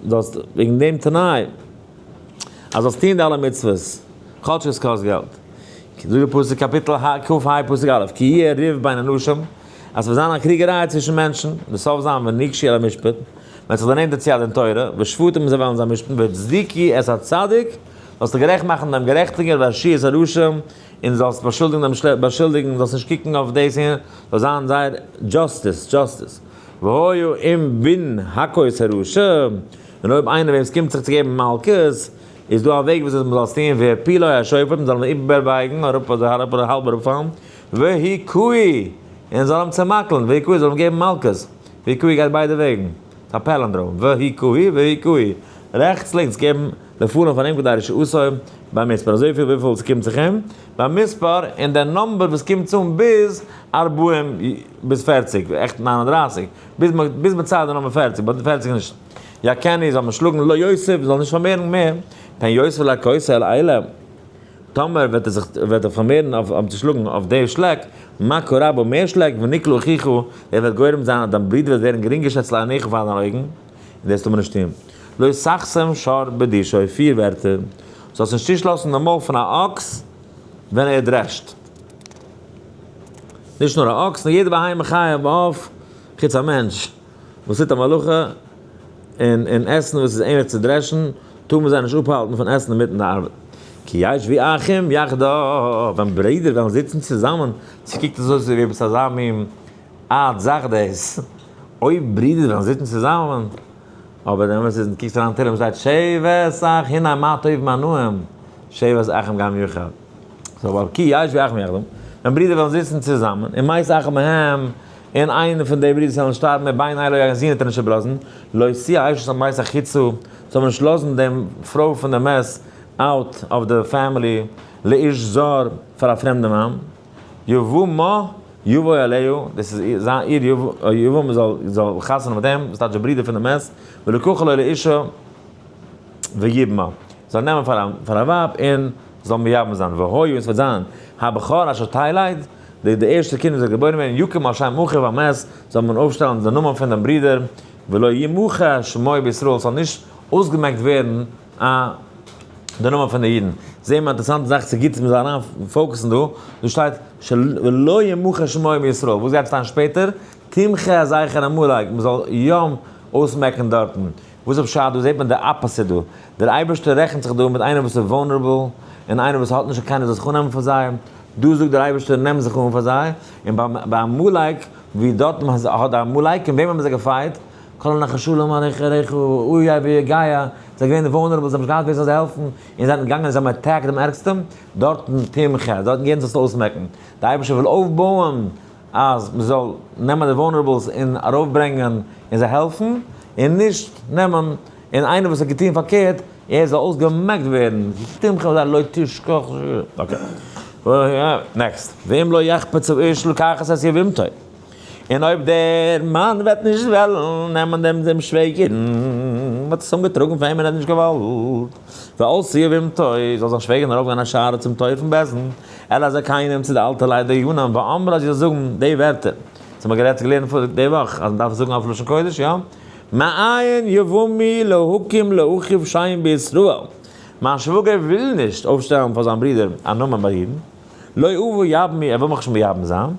זאלסט וועגן דעם תנאי, אז זאלסט טון די אלע מצוות, כאטש עס קאסט געלט. זאגט דער פסוק קאפיטל כ ה פסוק א', כי יהיה ריב בין אנשים, אז ס'וועט זיין א קריגעריי צווישן מענטשן, די סוף זיין ונגשו אל המשפט, מ'וועט זיך דערנענטערן צו א דין תורה, ושפטו זיי וועלן זיי משפט'ן, והצדיקו את הצדיק, זאלסטו גערעכט מאכן דעם גערעכטיגער, והרשיעו את הרשע, און זאלסט באשולדיגן דעם באשולדיגן, זאלסט נישט קוקן אויף דאס און זאל זיין זייער justice, justice. והיה אם בן הכות הרשע, און אויב איינער וועם ס'קומט זיך צו געבן מלקות, איז דא א וועג וויאזוי מ'זאל עס טון, והפילו השופט, מ'זאל אים איבערבייגן, אראפ אזוי האלב אראפפאלן, והכהו, און זאל אים צעמאקלען, והכהו זאל אים געבן מלקות, והכהו גייט ביידע וועגן, ס'איז א palindrome, והכהו, והכהו, רעכטס לינקס געבן לפנים פאר אים כדי רשעותו במספר, אזויפיל וויפיל ס'קומט זיך אים, במספר, און דער number וואס קומט אן ביז ארבעים, ביז 40, עכט 39, ביז מ'ציילט די number 40, but 40 איז נישט. יכנו זאל מען שלאגן לא יוסיף, זאל נישט פארמערן מער, פן יוסיף להכותו על אלה, טאמער וועט ער זיך וועט ער פארמערן אויף אים צו שלאגן אויף די שלעק, מכה רבה מער שלעק, ונקלה אחיך, ער וועט גורם זיין אז דיין ברודער וועט ווערן גרינגעשעצט לעיניך פאר דיין אויגן, און דאס טאר מען נישט טון. לא תחסום שור בדישו, פיר ווערטער, זאלסט נישט צושלאסן די מויל פון א אקס ווען ער דרעשט. נישט נאר א אקס, נאר יעדע בהמה חיה ועוף, חוץ א מענטש. וואס טוט א מלאכה און און עסן וואס איז ענליך צו דרעשן, טאר מען זיי נישט אפהאלטן פון עסן אינמיטן די ארבעט. כי ישבו אחים יחדיו, ווען ברידער וועלן זיצן צוזאמען, ס'קוקט אויס אזוי ווי עפעס אזא מין ארט זאך דאס, אויב ברידער וועלן זיצן צוזאמען, אבער די אמת איז, קוקסט אריין אין תהלים שטייט שבת אח הנה מה טוב מה נעים, שבת אחים גם יחד. so אבער כי ישבו אחים יחדיו, ווען ברידער וועלן זיצן צוזאמען, ומת אחד מהם, און איינער פון די ברידער זאלן שטארבן, ובן אין לו קיין זון וועט ער נישט איבערלאזן, לא תהיה אשת המת החוצה, זאל מען נישט לאזן דעם פרוי פון דעם מת out of the family, לאיש זר, פאר א פרעמדע מאן, יבמה יבוא אליה, דאס איז זיין איר יבמה זאל זאל חתונה מיט אים, דאס טייטש די ברודער פון דעם מת, ולקחה לו לאשה ויבמה, זאל נעמען פאר א פאר א ווייב און זאל מייבם זיין, והיה און ס'וועט זיין הבכור אשר תלד, די די ערשטע קינד וואס וועט געבוירן ווערן, יקום על שם אחיו המת, זאל מען אויפשטעלן די נאמען פון דעם ברודער, ולא ימחה שמו בישראל, ס'זאל נישט אויסגעמעקט ווערן א די נאמען פון די אידן. זעהן מיר א אינטערעסאנטע זאך, ס'איז גוט מ'זאל אריין focus ן דא, דא שטייט ולא ימחה שמו מישראל, וואס גייט שטיין שפעטער? תמחה זכר עמלק, מ'זאל יא אויסמעקן דארטן. וואס איז פשט? דא זעט מען די opposite דא. דער אייבערשטער רעכנט זיך דא מיט איינער וואס איז vulnerable, און איינער וואס האט נישט קיינער זאל זיך אננעמען פאר זיי. דא זאגט דער אייבערשטער נעם זיך אן פאר זיי, און ביי עמלק, ווי דארט האט די עמלקים, וועם האבן זיי גע fight? כל הנחשלים אריך אוי ויגע, זיי געווען vulnerable, זיי האבן נישט געהאט ווער זאל זיי העלפן, און זיי זענען געגאנגען און זיי האבן attacked דעם ערגסטן, דארטן תמחה, דארטן געבן זיי עס אויסמעקן. דער אייבערשטער וויל אויפבויען אז מען זאל נעמען די vulnerables און ארויפברענגען און זיי העלפן, און נישט נעמען און איינער וואס האט געטון פארקערט, ער זאל אויסגעמעקט ווערן, תמחה זיי לא תשכח, okay. Next, ואם לא יחפץ האיש לקחת את יבמתו, און אויב דער מאן וועט נישט וועלן נעמען דעם דעם שוועגערן, מען האט עס אנגעטראגן פאר אים און ער האט נישט געוואלט, ועלתה יבמתו, זאל זיין שוועגערין ארויפגיין השערה צום טויער פון בית דין, אל הזקנים צו די אלטע לייט דיינים, ואמרה זי זאל זאגן די ווערטער, וואס האבן מיר גערעדט געלערנט פאר די וואך, אז מען דארף עס זאגן אויף לשון קודש, יא? מאין יבמי להקים לאחיו שם בישראל, מיין שוואגער וויל נישט אויפשטעלן פאר זיין ברודער א נאמען ביי אידן, לא אבוא יבמי, ער וויל מיך נישט מייבם זיין,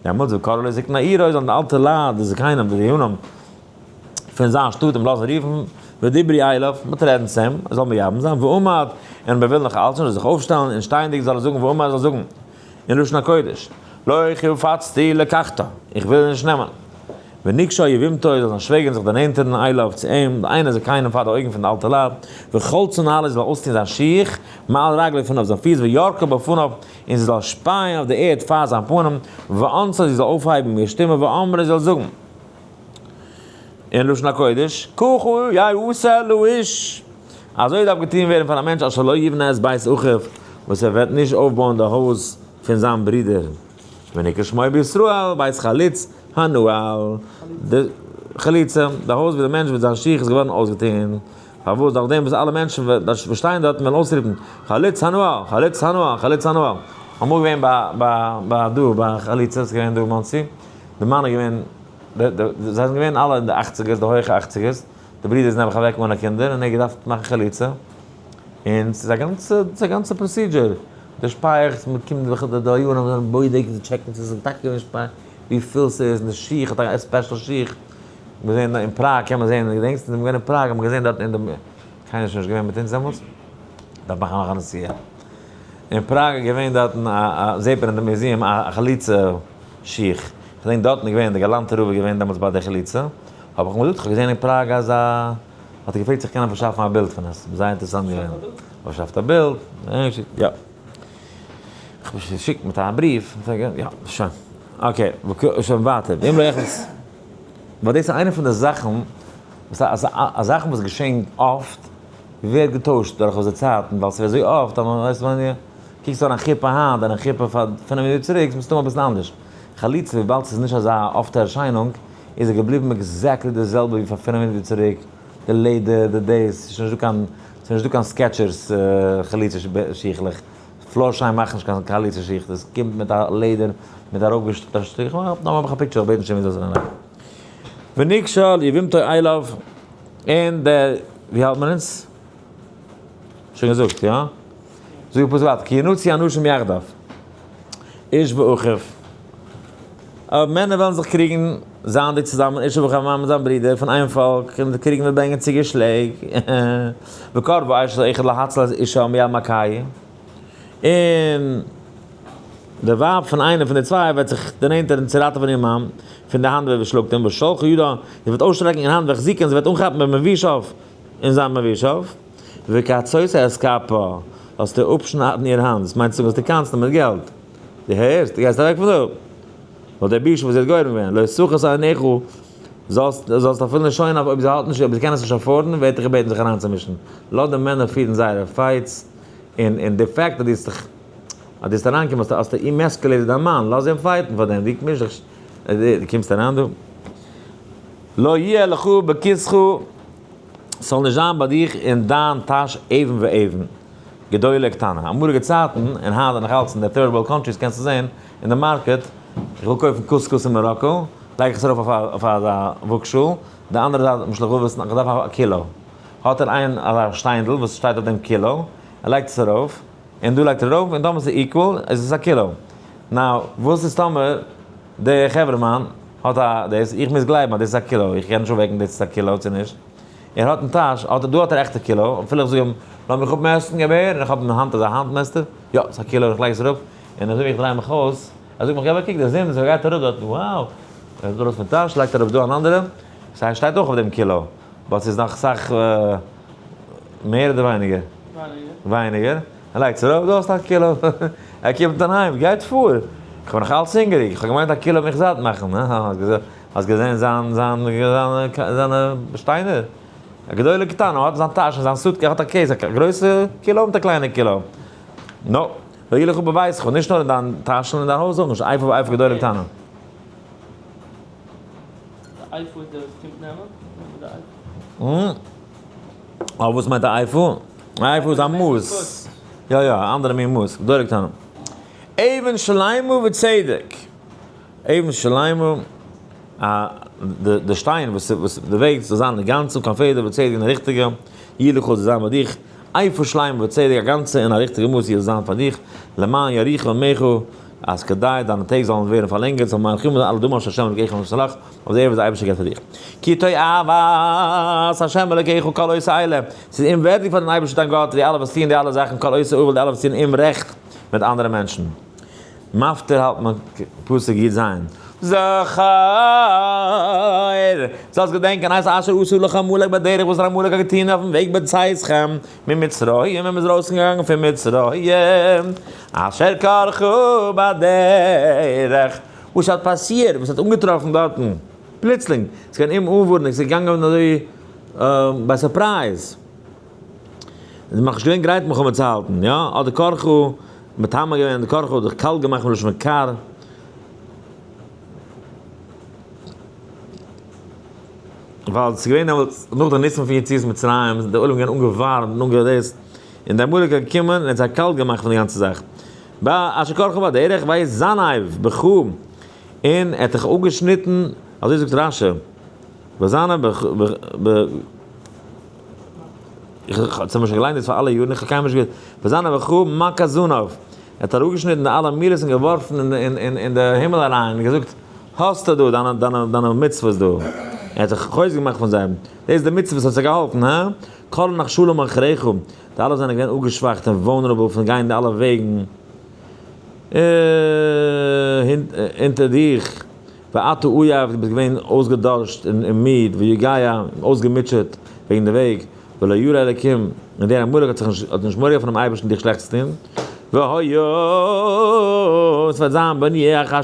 דעמאלטס וקראו לו זקני עירו, זאלן די אלטע לייט, די זקנים, די דיינים, פון זיין שטאט אים לאזן רופן, ודברו אליו, מ'וועט רעדן צו אים, ער זאל מייבם זיין, ועמד, און מען וויל נאך אלץ נישט, זאל זיך אויפשטעלן, און שטייענדיג זאל ער זאגן, ואמר, ער זאל זאגן, אין לשון הקודש, לא חפצתי לקחתה, איך וויל איר נישט נעמען. ונגשה יבמתו, זאל זיין שוועגערין זיך דערנענטערן אליו צו אים, די איינע זקנים פאר די אויגן פון די אלטע לייט, וחלצה נעלו, זי זאל אויסטון זיין שיך, מעל רגלו פון אויף זיין פיס, וירקה בפניו, און זי זאל שפייען אויף די ערד פאר זיין פנים, וענתה, זי זאל אויפהייבן איר שטימע, ואמרה, זי זאל זאגן אין לשון הקודש, ככה יעשה לאיש, אזוי דארף געטון ווערן פאר א מענטש אשר לא יבנה את בית אחיו, וואס ער וועט נישט אויפבויען די הויז פון זיין ברודער. ונקרא שמו בישראל בית חליץ הנעל, די חליצה, די הויז ווי דער מענטש מיט זיין שיך איז געווארן אויסגעטון, פארוואס דורך דעם וואס אלע מענטשן וואס שטייען דארטן וועלן אויסרופן, חליץ הנעל, חליץ הנעל, חליץ הנעל. אמאל געווען ביי ביי דא ביי חליצה, ס'איז געווען דא אין מאנסי, די מאן איז געווען, זיי זענען געווען אלע אין די אכציגערס, די הויכע אכציגערס, די ברודער איז נעבעך אוועק אן קינדער און ער האט געדארפט מאכן חליצה, און ס'איז א גאנצע, ס'איז א גאנצע procedure, די שפייעכץ, מען קומט וכו' די דיינים זענען בודק, זיי טשעקן צו ס'איז טאקע געווען שפייעכץ, וויפיל ס'איז, און די שיך האט א special שיך, מיר זעהן אין פראג קען מען זעהן, געדענקסט אונז זענען געווען אין פראג האט מען געזעהן דארט אין די, קיינער איז שוין נישט געווען מיט אונז דעמאלטס, דארף מאכן נאך א נסיעה, אין פראג איז געווען דארטן א, זעהט מען אין די museum א חליצה שיך, כ'דענק דארטן איז געווען, די גאלאנטע רב איז געווען דעמאלטס ביי די חליצה, האב איך אים געזאגט, כ'האב געזען אין פראג אז א, האט ער געפרעגט צו איך קען אים פארשאפן א בילד פון עס, זייער אינטערעסאנט געווען, פארשאפט א בילד, יא. כ'האב שוין געשיקט מיט א בריוו, יא, שוין. Okay, שוין ווייטער, ואם לא יכנס, ווייל דאס איז איינע פון די זאכן, וואס א זאכן וואס געשען אפט, ווערט געטוישט דורכאויס די צייטן, ווייל ס'ווערט אזוי אפט אז מ'ווייסט ווען די קוקסט אן א חופה היינט און א חופה פאר 5 יאר צוריק, איז מסתמא אביסל אנדערש. חליצה וויבאלד ס'איז נישט אזא אפטע ערשיינונג, איז ער געבליבן exactly די זעלבע ווי פאר 500 יאר צוריק, די לעדער, די דאס, ס'איז נישט דא קיין, ס'איז נישט דא קיין Skechers חליצה שיכלעך, Florsheim מאכט נישט קיין חליצה שיך, דאס קומט מיט א לעדער, מיט ארויפגעשטופט א שטיק, נאר מאך א picture, איך בעט נישט ווי אזוי ס'איז. ונגשה יבמתו אליו, און דער, ווי האלט מען אונז? שוין געזאגט, יא? זאג איך פסוק ווייטער, כי ינצו אנשים יחדיו, איש באחיו. אויב מענער וועלן זיך קריגן, זייענדיג צוזאמען איש ובאחיו, א מאן מיט זיין ברודער, פון איין פאלק, און די קריגן וועט ברענגען צו געשלעג, וקרבה אשת האחד להציל את אישה מיד מכהו, און די ווייב פון איינער פון די צוויי וועט זיך דערנענטערן צו ראטעווען איר מאן פון די האנט ווער וואס שלאגט אים, ושלחה ידה, זי וועט אויסשטרעקן איר האנט והחזיקה און זי וועט אנכאפן במבושיו אין זיין מבושיו, וקצותה את כפה, זאלסטו אפשניידן איר האנט, דאס מיינט צו זאגן זאלסטו קנס'ן מיט געלט. דו הערסט? דו גייסט אוועק פון דא! ווייל דער בושה וואס זי האט גורם געווען, לא תחוס עיניך, זאלסט זאלסט אפילו נישט שוינען אויב זי האט נישט, אויב זי קען עס נישט afford ן, ווערט דיך געבעטן זיך אריינצומישן. לאז די מענער פירן זייערע fights, און און די fact אז דו האסט זיך אז דו האסט אריינגעקומען האסטו האסטו emasculated דיין מאן, לאז אים fight ן פאר דעם, דו מיש דיך דו קומסט אריין דא. לא יהיה לך בכיסך, ס'זאל נישט זיין ביי דיך אין דיין טאש אבן ואבן. גדולה קטנה. אמאליגע צייטן, און היינט נאך אלץ אין די third world countries קענסטו זען אין די market, איך וויל קויפן קוסקוס אין מאראקא, לייג איך עס ארויף אויף אזא וואגשאל, די אנדערע זייט משלוח וואס איך דארף א קילא, האט ער איין אזא שטיינדל וואס שטייט אויף דעם קילא, ער לייגט עס ארויף, און דא לייגט ער ארויף, און טאמער ס'איז equal איז עס א קילא. Now, וואס איז טאמער דער חברה'מאן האט א דאס, איך מוז גלייבן אז דאס איז א קילא, איך קען נישט אפוועגן דאס איז א קילא צו נישט. ער האט אין טאש, האט ער דא האט ער עכטע קילא, אפילו איך זאג אים, לאז מיך אפמעסטן, געב אהער, און איך האב אין האנט אזא האנט מעסטער, יא, ס'איז א קילא, און איך לייג עס אראפ, און אזוי ווי איך דריי מיך אויס, ער זאגט מיך, געב א קוק, די זון ס'גייט אראפ דארט, wow! ער נעמט ארויס פון טאש, לייגט אראפ דא אן אנדערע, ס'שטייט אויך אויף דעם קילא, but ס'איז נאך סאך מער אדער ווייניגער? ווייניגער. ער לייגט עס ארויף, דא האסטו א קילא. ער קומט אהיים, גייט פאר. איך בין נאך אלץ הונגעריג, איך האב געמיינט א קילא מיך זאט מאכן. אהא, האסט געזען זיין זיין זיינע שטיינער? א גדולה קטנה, ער האט אין זיין טאש, אין זיין suitcase, ער האט א case, א גרויסע קילא מיט א קליינע קילא. נו, לא יהיה לך בביתך, נישט נאר אין דיין טאש, נאר אין דיין הויז אויך נישט, איפה ואיפה גדולה קטנה. די איפה איז דער וואס קומט נעמען? נעמען די איפה. אבער וואס מיינט א איפה? א איפה איז א מאס. יא יא, א אנדערע מין מאס. גדולה קטנה. אבן שלימה וצדק. אבן שלימה, א די שטיין וואס וואס די וועג זאל זיין אינגאנצן קיין פעדער וצדק און א ריכטיגע, יהיה לך זאל זיין ביי דיך, איפה שלימה וצדק א גאנצע און א ריכטיגע מאס זאל זיין פאר דיך, למען יאריכון ימיך, אז כדי דיינע טעג זאלן ווערן פארלענגערט, זאל מאריכים זיין על אדמה אשר ה' אלקיך נתן לך, אויף די ערד וואס דער אייבערשטער געבט פאר דיך. כי תועבת ה' אלקיך כל עושה אלה, ס'איז אומווערדיג פאר דעם אייבערשטן דיין גאט, די אלע וואס טוען די אלע זאכן, כל עושה עוול, די אלע וואס טוען אומרעכט מיט אנדערע מענטשן. מפטיר האלט מען פסוק י ז. זכור, זאלסט געדענקען את אשר עשה לך עמלק בדרך וואס עמלק האט געטון אויפן וועג בצאתכם ממצרים ווען מ'איז ארויסגעגאנגען פון מצרים, אשר קרך בדרך, וואס האט פאסירט, וואס האט אנגעטראפן דארטן, פלוצלינג, ס'איז געווען אומאנווארנונג, ס'איז געגאנגען אזוי ביי surprise, איז מען נאכנישט געווען גרייט מלחמה צו האלטן, יא, אדער קרך, מטמא געווען, די קרך האט זיך קאלט געמאכט מלשון קר. ווייל ס'איז געווען דעמאלטס נאך די ניסים פון יציאת מצרים, איז דער עולם געווען אנגעווארעמט און אנגעדעסט, און דער עמלק האט געקומען און האט זיי קאלט געמאכט פון די גאנצע זאך. אשר קרך בדרך ויזנב בך, און ער האט דיך אפגעשניטן, אזוי זאגט רשי, ויזנב ב. איך האב שוין געליינט דאס פאר אלע יארן, איך האב קיינמאל נישט געוואוסט, ויזנב בך מכה זנב, ער האט אראפגעשניטן די אלע מירות און געווארפן אין די הימל אריין, און געזאגט, האסטו דא דיינע דיינע דיינע מצוות דא, ער האט זיך חוזק געמאכט פון זיי, דאס איז די מצוה וואס האט זיי געהאלפן, הא? כל הנחשלים אחריך, די אלע זענען געווען אפגעשוואכט און vulnerable פון גיין די אלע וועגן אונטער דיך. ואתה עיף, דו ביסט געווען אויסגעדארשט און מיד, ויגע, אויסגעמוטשעט וועגן די וועג, ולא ירא אלקים, און דער עמלק האט זיך נישט, האט נישט מורא געהאט פונעם אייבערשטן דיך שלעכטס צו טון, והיה, עס וועט זיין בהניח ה'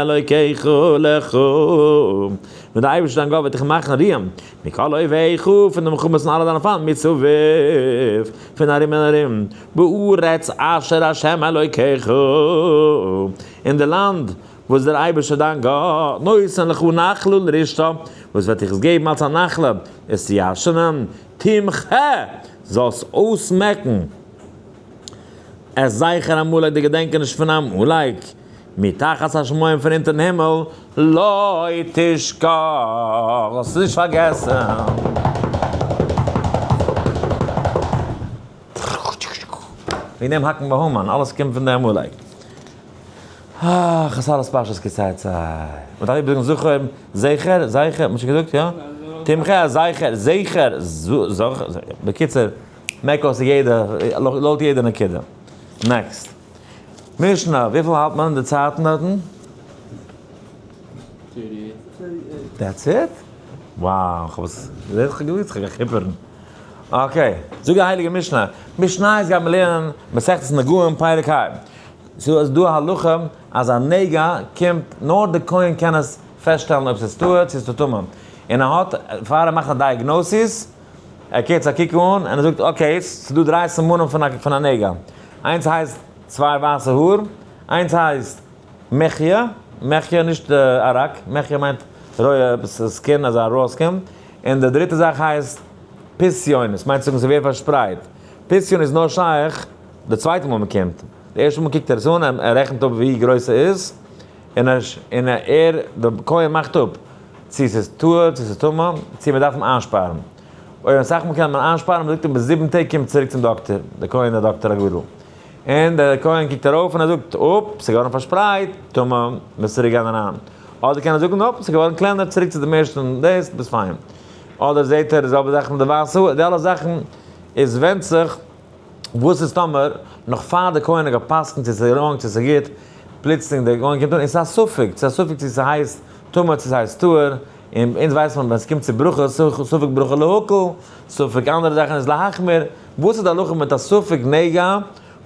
אלוקיך לך, ווען דער אייבערשטער דיין גאט וועט דיך מאכן רוען, מכל אויביך, פון די מלחמות פון אלע דיינע פיינט, מסביב, פון ארום און ארום, בארץ אשר ה' אלוקיך, אין די לאנד וואס דער אייבערשטער דיין גאט, נותן לך נחלה לרשתה, וואס וועט דיך עס געבן אלס א נחלה, עס צו ירשענען, תמחה, זאלסט אויסמעקן, את זכר עמלק, די געדענקעניש פון עמלק, מתחת השמים, פון אונטערן הימל, לא תשכח, זאלסט נישט פארגעסן. וועגן דעם האקן ביי המן, אלעס קומט פון די עמלק. אה, חסר פרשת כי תצא. מען דארף איבערזאגן זכור, זכר, זכר, האט מען שוין געזאגט, יא? תמחה, זכר, זכר, זכר, בקיצור, מעק אויס יעדע, לויט יעדע נקודה. next. משנה, וויפיל האלט מען אין די צייטן דארטן? That's it? Wow, כ'האב עס, כ'האב געוואוסט כ'גיי כיפערן. Okay, זאגט די הייליגע משנה, משניות גייט מען לערנען מסכת נגעים פרק ה. ס'איז דא א הלכה אז א נגע קומט נאר די כהן קען עס פעסטשטעלן אויב ס'איז טהור צו ס'איז טמא, און ער האט פאר ער מאכט א diagnosis ער קוקט זיך א קוק אן און ער זאגט okay ס'איז דא דריי סימנים פון א נגע, איינס הייסט צוויי ווייסע האר, איינס הייסט מחיה, מחיה נישט אראק, מחיה מיינט רויע skin אזא raw skin, און די דריטע זאך הייסט פסיון, עס מיינט צו זאגן ס'ווערט פארשפרייט, פסיון איז נאר שייך די צווייטע מאל מ'קומט. די ערשטע מאל קוקט ער עס אן, ער רעכנט אפ ווי גרויס ס'איז, און ער, און ער, די כהן מאכט אפ צו ס'איז טהור, צו ס'איז טמא, צו מ'דארף אים איינשפארן. אויב אסאך מאל קען מען איינשפארן, מ'זאגט אים ביז 7 טעג קום צוריק צום דאקטער, דער כהן דער דאקטער הגדול. און דער כהן קוקט ארויף און ער זאגט, אפ, ס'איז געווארן פארשפרייט, טמא, מוזט צוריק גיין אריין. אדער קען ער זאגן, אפ, ס'איז געווארן קלענער, צוריק צו דעם ערשטן דאס, ביסט פיין. אדער זעט ער די זעלבע זאך מיט די ווייסע האר, די אלע זאכן איז ווענדט זיך וואס איז טאמער נאך פאר די כהן האט גע'פסק'נט צו ס'איז wrong צו ס'איז גוט, פלוצלינג דער כהן קומט אן און ס'איז א ספק, ס'איז א ספק צו ס'הייסט טמא צו ס'הייסט טהור, און אונז ווייסט מען ווען ס'קומט צו ברכות, ספק ברכה להקל, ספק אנדערע זאכן איז להחמיר, וואס איז די הלכה מיט א ספק נגע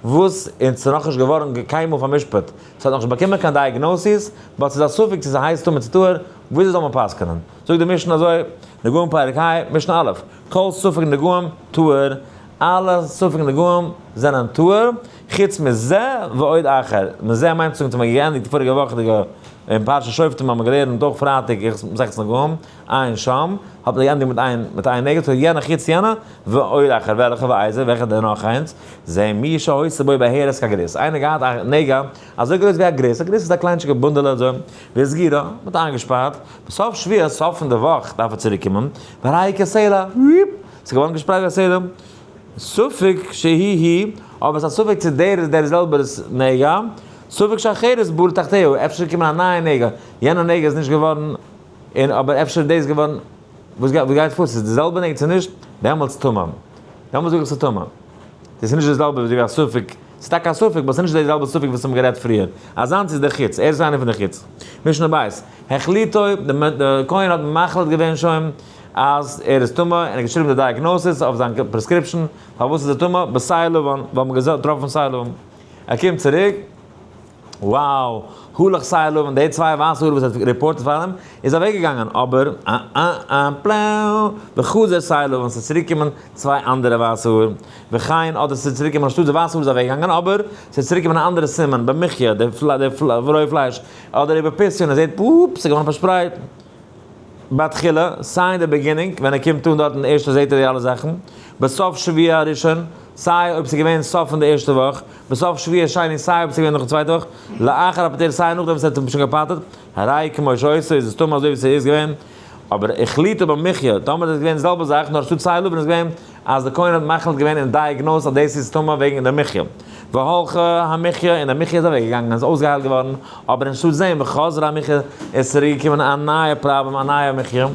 וואס און ס'איז נאכנישט געווארן קיינמאל פאר'משפט, ס'האט נאכנישט באקומען קיין diagnosis, but ס'איז א ספק צו ס'הייסט טמא צו טהור, וויאזוי זאל מען פסק'נען? זאגט די משנה אזוי, נגעים פרק ה, משנה א', כל ספק נגעים טהור, אלע ספק נגעים זענען טהור, חוץ מזה ועוד אחר, מזה מיינט צו זאגן מ'האט געענדיגט די פאריגע וואכעדיגע אין פרשת שופטים האט מען געלערנט אויך פרייטאג מסכת נגעים, עיין שם, האט מען געענדיגט מיט איין מיט איין נגע, so יענע חוץ יענע, ועוד אחר וועלכע ואיזה וועלכע דער נאך איינס, זה מי שהיתה בו בהרת כגריס, איינער געהאט א נגע אזוי גרויס ווי א גריס, א גריס איז א קליינטשיגע בונדעלע אזוי, והסגירה, מ'האט איינגעשפארט, בסוף שבוע, סוף פון די וואך דארף ער צוריק קומען, והרי כסלע, ס'איז געווארן געשפרייט ווי א סלע, ספק שהיא היא, אבער ס'איז א ספק צו דער איז דער זעלבער נגע, ספק שאחרת בא תחתיה, אפשר איז געקומען א נייע נגע, יענע נגע איז נישט געווארן, און אבער אפשר איז דאס געווארן, וואס גייט פאר, ס'איז די זעלבע נגע צו נישט, דעמאלטס טמא, דעמאלטס זאג איך ס'איז טמא. דאס איז נישט די זעלבע ווי א ספק, ס'איז טאקע א ספק, but ס'איז נישט די זעלבע ספק וואס האבן גערעדט פריער. אזאנס איז דער חוץ, ער איז איינער פון די חוץ. משנה בית, החליטו, די כהן האט מחליט געווען שוין אז ער איז טמא, און ער האט געשריבן די diagnosis אויף זיין prescription, פארוואס איז ער טמא, בשער לבן, ווייל מ'האט געטראפן שער לבן. ער קומט צוריק. wow, הלך שער לבן, די צוויי ווייסע האר וואס ער האט report ט פאר אים, איז אוועק געגאנגען, אבער אה אה אה פלעו, וחזר שער לבן, ס'איז צוריק געקומען צוויי אנדערע ווייסע האר, וכן, אדער ס'איז צוריק געקומען אנשטאט די ווייסע האר איז אוועק געגאנגען, אבער ס'איז צוריק געקומען א אנדערע סימן, במחיה, די רויע פלייש, אדער ובפסיון, ער זעט אופס, ס'איז געווארן פארשפרייט. בתחילה, סיי אין די beginning, ווען ער קומט אן דארטן ערשטע זעט ער די אלע זאכן, בסוף שבוע הראשון, סיי אויב ס'איז געווען סוף פון די ערשטע וואך, בסוף שבוע שני, סיי אויב ס'איז געווען נאך די צווייטע וואך, לאחר הפטר סיי נאכדעם וואס ער האט אים שוין געפטר'ט, הרי כמו שהיתה איז עס טמא אזוי ווי ס'איז געווען, אבער החליטו במחיה, טאמער איז עס געווען די זעלבע זאך, נאר אנשטאט שער לבן איז געווען אז די כהן האט מחליט געווען און diagnosed אז דאס איז טמא וועגן די מחיה. והלכה המחיה, און די מחיה איז אוועק געגאנגען, איז אויסגעהיילט געווארן, אבער אנשטאט זען וחזרה המחיה איז צוריק געקומען א נייע פראבלעם, א נייע מחיה.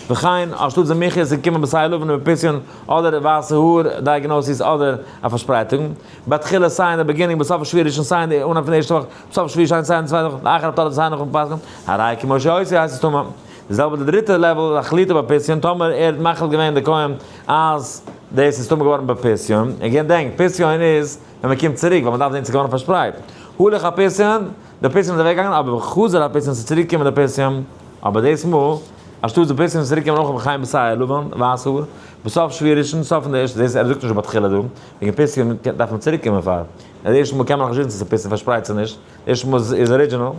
וכן, אנשטאט די מחיה איז געקומען בשער לבן ובפסיון, אדער ווייסע האר diagnosis אדער א פארשפרייטונג. בתחילה סיי אין די beginning בסוף שבוע ראשון סיי אין די אנהייב פון די ערשטע וואך, בסוף שבוע שני סיי אין די צווייטע וואך, לאחר הפטר סיי נאכן פסק'ן, הרי כמו שהיתה הייסט עס טמא. די זעלבע די דריטע level החליטו בפסיון, טאמער ער האט מחליט געווען די כהן אז דאס איז טמא געווארן בפסיון, און געדענק, פסיון איז ווען מען קומט צוריק ווייל מען דארף זען צו ס'איז געווארן פארשפרייט, הלך הפסיון, די פסיון איז אוועק געגאנגען אבער וחזר הפסיון ס'איז צוריק געקומען די פסיון, אבער דאס מאל אנשטאט די פסיון איז צוריק געקומען אויך וכן בשער לבן, ווייס האר, בסוף שבוע ראשון, סוף פון די ערשטע, דאס ער זאגט נישט בתחילה דא, וועגן פסיון דארף מען צוריק קומען פאר, די ערשטע מאל קען מען נאך נישט וויסן צו ס'איז פסיון פארשפרייט צו נישט, די ערשטע מאל איז original.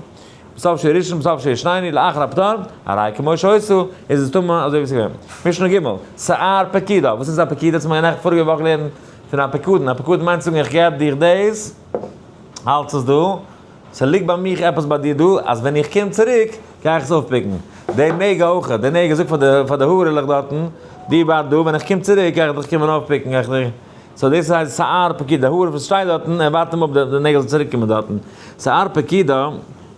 בסוף שבוע ראשון בסוף שבוע שני לאחר הפטר, הרי כמו שהיתה, איז עס טמא אזוי ווי עס איז געווען. משנה ג', שער פקידה, וואס איז א פקידה? האט מען נעכטן פאריגע וואך געלערנט פון א פיקדון, א פיקדון מיינט צו זאגן איך געב דיך דאס, האלטס עס דא, ס'ליגט ביי מיך עפעס ביי דיר דא, אז ווען איך קום צוריק גיי איך עס אויפ pick ן. די נגע אויך, די נגע זאגט פאר די הארעלעך דארטן, דו ווארט דא, ווען איך קום צוריק גיי איך דיך קומען אויפ pick ן, גיי איך דיך. so דאס הייסט שער פקידה, די האר וואס שטייט דארטן, ער ווארט אים אפ די נעגל זאל צוריק קומען דארטן. שער פקידה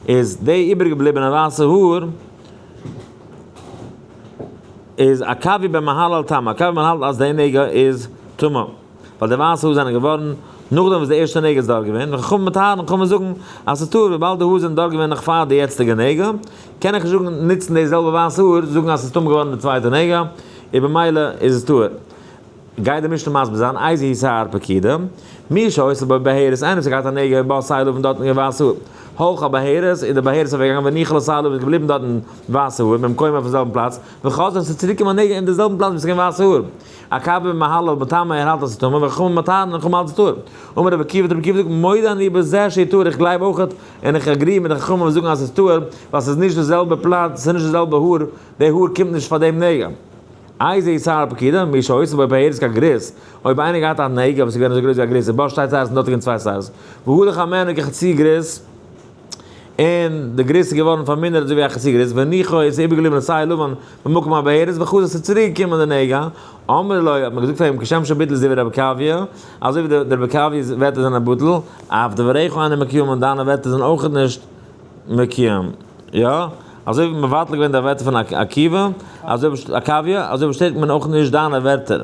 איז די איבערגעבליבענע ווייסע האר איז עקביא בן מהללאל טמא, עקביא בן מהללאל אז די נגע איז טמא, ווייל די ווייסע האר זענען געווארן נאכדעם וואס די ערשטע נגע איז דארט געווען, וחכמים מטהרין, חכמים זאגן אז ס'איז טהור וויבאלד די האר זענען דארט געווען נאך פאר די יעצטיגע נגע, קען איך נישט זאגן נוצן די זעלבע ווייסע האר זאגן אז ס'איז טמא געווארן די צווייטע נגע, און במילא איז עס טהור. גייט די משנה מסביר זיין איזהו שער פקידה, מי שהיתה בו בהרת, איינער וואס האט געהאט א נגע ובה שער לבן דארטן אין ווייסע האר, הלכה בהרת, איז די בהרת אוועק געגאנגען והניחה לו שער לבן איז געבליבן דארטן ווייסע האר, במקומו אויפן זעלבן פלאץ, וחזר און ס'איז צוריק געקומען א נגע אין די זעלבן פלאץ ווי ס'איז געווען ווייסע האר. עקביא בן מהללאל מטמא ער האלט אז ס'איז טמא, וחכמים מטהרין און חכמים האלטן ס'איז טהור. אמר רבי עקיבא האט רבי עקיבא געזאגט מודה אני בזה שהוא טהור איך גלייב אויכעט און איך agree מיט די חכמים וואס זאגן אז ס'איז טהור ווייל ס'איז נישט די זעלבע פלאץ ס'איז נישט די זעלבע האר די האר קומט נישט פאר דעם נגע. איזהו שער פקידה, מי שהיתה בו בהרת כגריס, אויב איינער געהאט א נגע וואס איז געווען אזוי גרויס ווי א גריס, ובה שתי שערות און דארט איז געווען צוויי שערות, והלך הימנו כחצי גריס, און די גריס איז געווארן פארמינערט אזוי ווי א חצי גריס, והניחו איז איבערגעבליבן שער לבן במקום הבהרת וחזר ס'איז צוריק געקומען די נגע, אמרו לו האט מען געזאגט פאר אים כשם שביטלו דברי רבי עקביא, אזוי ווי די רבי עקביא'ס ווערטער זענען בטל, אף דבריך אינם מקוימין דיינע ווערטער זענען אויכעט נישט מקוים. יא? אזוי ווי מבטל געווען די ווערטער פון עקיבא, אזוי עקביא, אזוי באשטעטיגט מען אויך נישט דיינע ווערטער.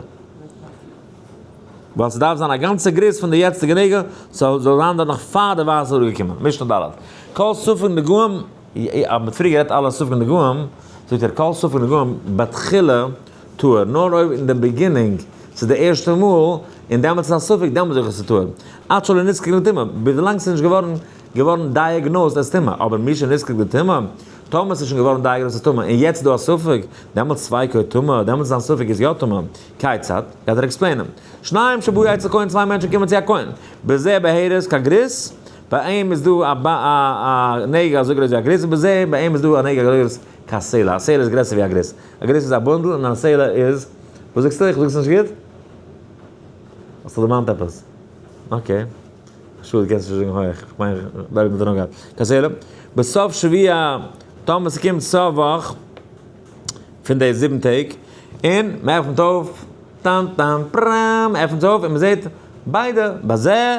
ווייל ס'דארף זיין א גאנצע גריס פון די יעצטיגע נגע, ס'זאל זיין דארט נאך פאר די ווייסע האר געקומען. משנה ד'. כל ספק נגעים, אז מ'האט פריער גערעדט אלע ספק נגעים, זאגט ער כל ספק נגעים בתחילה טהור, נאר אויב אין די beginning, ס'איז די ערשטע מאל, און דעמאלטס איז א ספק, דעמאלטס זאג איך ס'איז טהור. עד שלא נזקק לטומאה, ביז ווילאנג ס'איז נישט געווארן געווארן diagnosed as טומאה, אבער מי שנזקק לטומאה, טאמער ס'איז שוין געווארן diagnosed as טומאה, און יעצט איז דא א ספק, דעמאלטס ספיקו טמא, דעמאלטס זיין ספק איז יא טמא. כיצד? גייט ער explain ען. שניים שבאו אצל כהן צוויי מענטשן קומען צו א כהן. בזה בהרת כגריס, ביי אים איז דא א נגע אזוי גרויס ווי א גריס, ובזה ביי אים איז דא א נגע אזוי גרויס כסלע, א סלע איז גרעסער ווי א גריס. א גריס איז א בונדל און א סלע איז, וואס זאגסטו? איך זאג עס נישט גוט? האסט זיך דערמאנט עפעס? okay. א שאד דו קענסט נישט זאגן הויעך, איך מיין איך בין דער כסלע. בסוף שבוע, טאמער ס'קומט סוף וואך, פון די 7 טעג, און מען עפנט אויף, טאן טאן פראם, מען עפנט אויף און מען זעט ביידע, בזה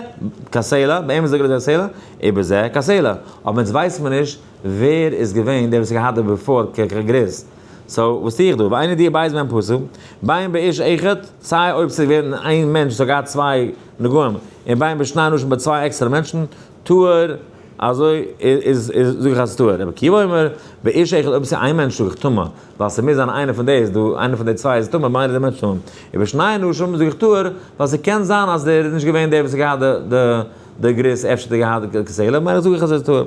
כסלע, ביי אים איז ער געווען כסלע, ובזה כסלע, אבער אונז ווייסט מען נישט ווער איז געווען דער וואס האט געהאט די בעפאר כגריס, so וואס טו איך דא? ואין ידיע באיזה מהם פסול, בין באיש אחד, סיי אויב ס'איז געווען איין מענטש וואס האט געהאט צוויי נגעים, און בין בשני אנשים ביי צוויי עקסטערע מענטשן, טהור, אזוי איז זאג איך אז ס'איז טהור. רבי עקיבא אומר, באיש אחד אויב ס'איז איין מענטש זאג איך טמא, ווייל ס'מוז זיין איינער פון די איז דא, איינער פון די צוויי איז טמא, ממילא איז דער מענטש טמא. ובשני אנשים זאג איך טהור, ווייל ס'קען זיין אז דער איז נישט געווען דער וואס האט געהאט די גריס, אפשר האט ער געהאט די כסלע, ממילא זאג איך אז ס'איז טהור.